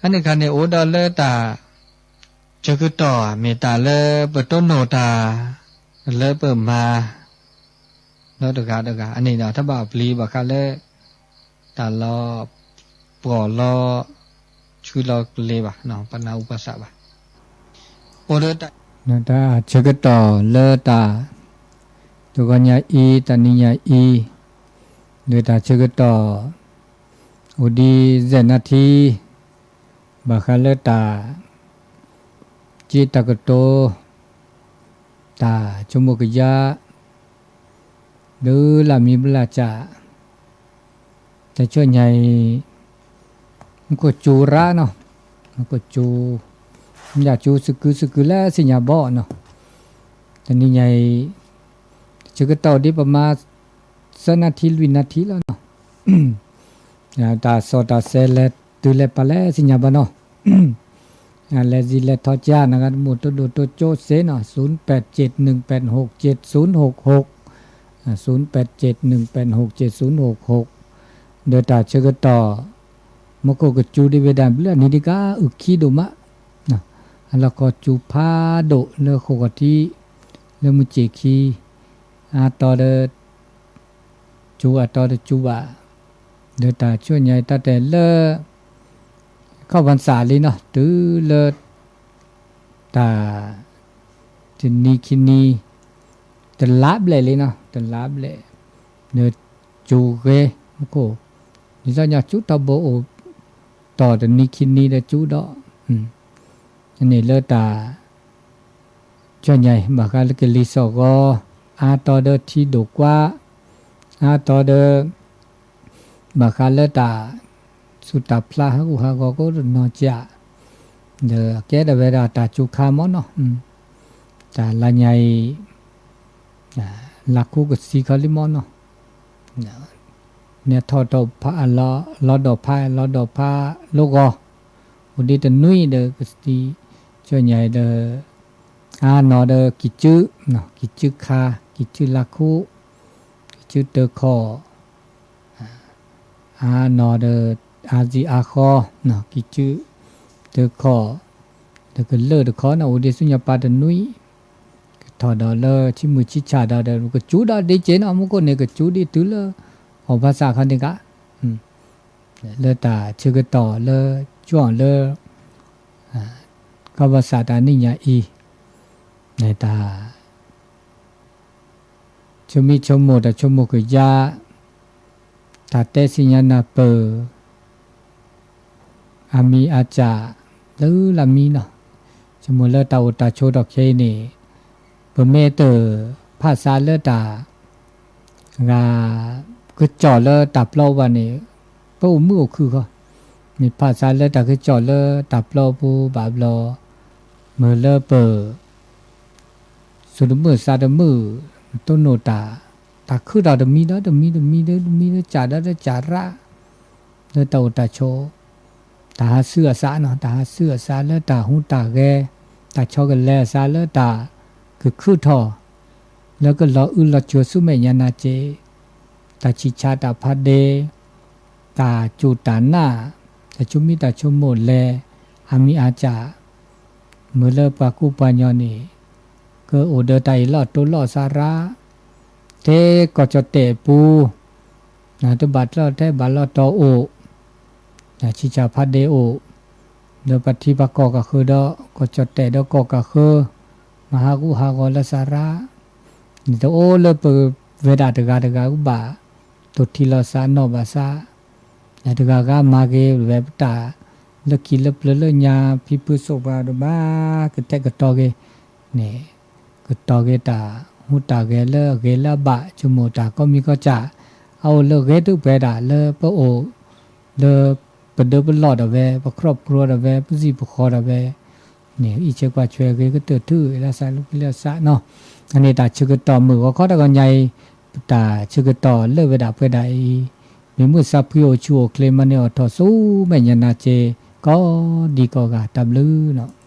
အန့ၣ်ခါန့ၣ် အိၣ်ဒီးလၢတၢ် ဆၢကတီၢ် မ့ၢ်တၢ်လၢပတိၢ်နီၣ်တၢ် လၢပမၤ ဒီတဂၤတဂၤ အန့ၣ်ဒီး တဘၣ်ပျံၤဘၣ်ဃးလၢ တၢ်လီၤပှီၢ်လီၤ ဆှၢလီၤကလဲၤဘၣ် ပနၢ်ဟူပှၤသးဘၣ်. အိၣ်ဒီးတၢ် တၢ်ဆၢကတီၢ်လၢတၢ် တဂီၤညါအံၤ တနံၤညါအံၤ ဒီးတၢ်ဆၢကတီၢ် အိၣ်ဒံးစဲးနၢထံ ဘၣ်ဃးလၢတၢ် စ့တၢ်ကတိၤ တၢ်ဆိကမိၣ်ကယါ ဒုးလၢမံၤဘျါစၢ် တၢ်ဆူညါအံၤ မူခိၣ်စူၤရၣ်နီၤ, မူခိၣ်စူၤ, မ့ၢ်စူၤစကုၤစကုၤလၢသ့ၣ်ညါဘီနီၤ, တနံၤညါအံၤ တၢ်ဆၢကတီၢ်ဒ်ပမၤ သၢနၢထံလွံၢ်နၢထံလီၤနီၤ. တၢ်စီၣ်တၢ်ဆဲးလဲၤတုၤလဲၤပာ်လၢသ့ၣ်ညါဘၣ်နီၤ. လဲၤစံးလဲၤထီၣ်ကၢ် နဂၤတမူး တိဒိၣ်တိကၠိစ့နီၤ ศูนย์แปดเจ็ดหนึ่งแปดหกเจ็ดศูนย์หกหก, ศูนย์แปดเจ็ดหนึ่งแปดหกเจ็ดศูนย์หกหก, ဒီးတၢ်ဆၢကတီၢ် မူခိၣ်ကစူၤဒ်ဝဲဒၣ်ဘျုးနံၤဒံးကါ အုၣ်ခံဒိၣ်မး, အလီၢ်ကီစူၤဖးဒိၣ်လၢဃိာ်ခီၣ်ထံး လၢမုၢ်စ့ၣ်ခံ အတီဒီး စူၤအတီတစူၤဘၣ်, ဒီးတၢ်ဆူညါအံၤတၢ်တဲလၢ ခီၣ်ပၤစၢ်လံနီၤ တုၤလၢ တၢ် တနံၤခံနံၤ တလါဘျဲၣ်လံနီၤ တလါဘျဲၣ်, ဒီးစူၤဂ့ၤမူခိၣ်, ဒ်သိးညီစူၤထီဘိအိၣ် တီၢ်တနံၤခံနံၤဒီးကၠူဒီး, န့ၣ်လၢတၢ် ကၠီၣ်ညါအံၤ ဘၣ်ဃးလၢကလံၤစိးဂီၤ, အါတီဒီးထံဒိၣ်ကွၢ်, အါတီဒီး ဘၣ်ဃးလၢတၢ် စူၢ်တၢ်ဖျါဟးဂူာ်ဟးဂီၤကိးနီၢ်ကၠး, ဒီးကဲထီၣ်ဝဲဒၣ်တၢ်စူၤခါမ့ၢ်နီၤ, တၢ်လၢညါအံၤ လၢခိကသံခီလံမ့ၢ်နီၤ, န့ၣ်ထီၣ်တီၢ်ဖးလီၤ, လီၤဒီးဖး လီၤဒီးဖးလိၣ်ဂီၤ, အိၣ်ဒံးတနွံဒီးကသံ, ကၠီၣ်ညါအံၤဒီး အါနီၤဒီးကံၢ်စု, ကံၢ်စုခါ, ကံၢ်စုလၢခိ, ကံၢ်စုတၢခီၣ်, အါနီၤဒီး အါစံးအါဃီ, ကံၢ်စုတၢခီၣ်, ဒီးကလၢၢ်တခီန့ၣ် အိၣ်ဒံးဆူညါပၤတနွံ, ကထီၣ်ဒီးလၢဆံမုၢ်ဆံဆၣ်ဒီး ဒီးကစူၤဒီးဒ့က့ၤနီၤ, မူခိၣ်န့ၣ်ကစူၤဒ်တုၤလၢ အီၣ်ဘၣ်ဆၣ်ခီန့ၣ်ကါ လၢတၢ်ဆၢကတီၢ်လၢ ကၠီၣ်လၢ ကီၢ်ဘၣ်ဆၣ်တနံၣ်ညါအံၤ, တၢ် ဆိမိၣ်ဆိကမိၣ်တၢ်ဆိကမိၣ်ကယါ, တၢ်တဲဆ့ၣ်ညါနၢ်ပၢၢ် အမံၤအစၢ် လၢလၢမံနီၤ, ဆိကမိၣ်လၢတၢ်အိၣ်တၢ်ဆိးထီၣ်ခဲအံၤန့ၣ်, ပမ့ၢ်တဖးဆါလၢတၢ် ဂၤ ကစီၣ်လၢတၢ်ပျီပူၤဘၣ်န့ၣ်, ပအိၣ်မုာ်အိၣ်ခုၣ်ဃီ, မ့ၢ်ဖးဆါလၢတၢ်ကစီၣ်လၢတၢ်ပျီပူၤဘၣ်ဘျီ, မ့ၢ်လၢပ သူၣ်တမုာ်သးတမုာ်, တိၢ်နီၣ်တၢ်, တၢ်ခုၣ်ထီၣ်တမံၤဒီးတမံၤ, တမံၤဒီးတမံၤ, တစၢ်ဒီးတစၢ်ရၣ်, လၢတၢ်အိၣ်တၢ်ဆိး, တၢ်ဟးဆူအသးနီၤ, တၢ်ဟးဆူအသးလၢတၢ်ဟူးတၢ်ဂဲၤ, တၢ်ဆီကလဲၤအသးလၢတၢ်ကခုၣ်ထီၣ်, လၢကလီၤအုၣ်လီၤဆိးဆူမဲာ်ညါနၤစ့ၢ်, တၢ်ဆံးဆါတၢ်ဖးဒ့, တၢ်စူၢ်တၢ်နာ်, တၢ်ဆိမိၣ်တၢ်ဆိကမိၣ်လဲၤ, အမံၤအစၢ်, မ့ၢ်လၢပှၤကူပှၤညီန့ၣ်, ကအိၣ်ဒီးတၢ်အ့ၣ်လိာ်တိလိာ်သးရၣ်, ထဲကီၢ်ကၠီၣ်တဲၣ်အပူၤ, တဘၣ်တၢ်ထဲဘၣ်လီၤတီၤအိၣ်, တၢ်ဆံးဆါဖးဒ့အိၣ်, ဒီးပှၤထံပှၤကီၢ်ကဃၢၤဒီး ကီၢ်ကၠီၣ်တဲၣ်ဒီးကီၢ်ကဃၢၤ, မၤဟးဂူာ်ဟးဂီၤလၢသးရၣ်, န့ၣ်တအိၣ်လၢပဝဲဒၣ်တဂၤတဂၤကဘၣ် တိၢ်ထံလီၤသးနီၣ်ဘၣ်သး, တဂၤဂၤမၤဂ့ၤဝဲပတၢ် လၢခံလၢပျၢၤလၢညါ ဖံဖုစိးပှၤတဘၣ် ကတဲာ်ကတီၤဂ့ၤ, န့ၣ် ကတီၤဂ့ၤတၢ်ဟူးတၢ်ဂဲၤလၢအဂ့ၤလၢအဘၣ် ဆိကမိၣ်တၢ်ကိးမံၤကိးကၢ်, အအိၣ်လၢဂဲၤထူၣ်ပှဲၤဒၣ်လၢပအိၣ်, လၢပဒၢပလီၢ်ဒၣ်ဝဲ ပ ครอบครัว ဒၣ်ဝဲ ပစံၣ်ပဃီဒၣ်ဝဲ, န့ၣ် အံးဆၢကွၢ်ဆၢဂ့ၤကတၢၢ်ထူၣ်လၢသးလၢပျံၤလၢသးနီၤ, အန့ၣ်တၢ်ဆၢကတီၢ်မုၢ်ဂီၤခီတဂီၤညါအံၤ, ပတၢ်ဆၢကတီၢ်လၢဝဲဒၣ်ပှဲၤဒၣ်အံၤ, မ့ၢ်မုၢ်ဆါဖှံအိၣ်ဆူၣ်အိၣ်ချ့မၤန့ၢ်အီၣ်ထီၣ်ဆူမဲာ်ညါနၤစ့ၢ်, ကိးဒံကိးဂၤတၢ်ဘျုးနီၤ.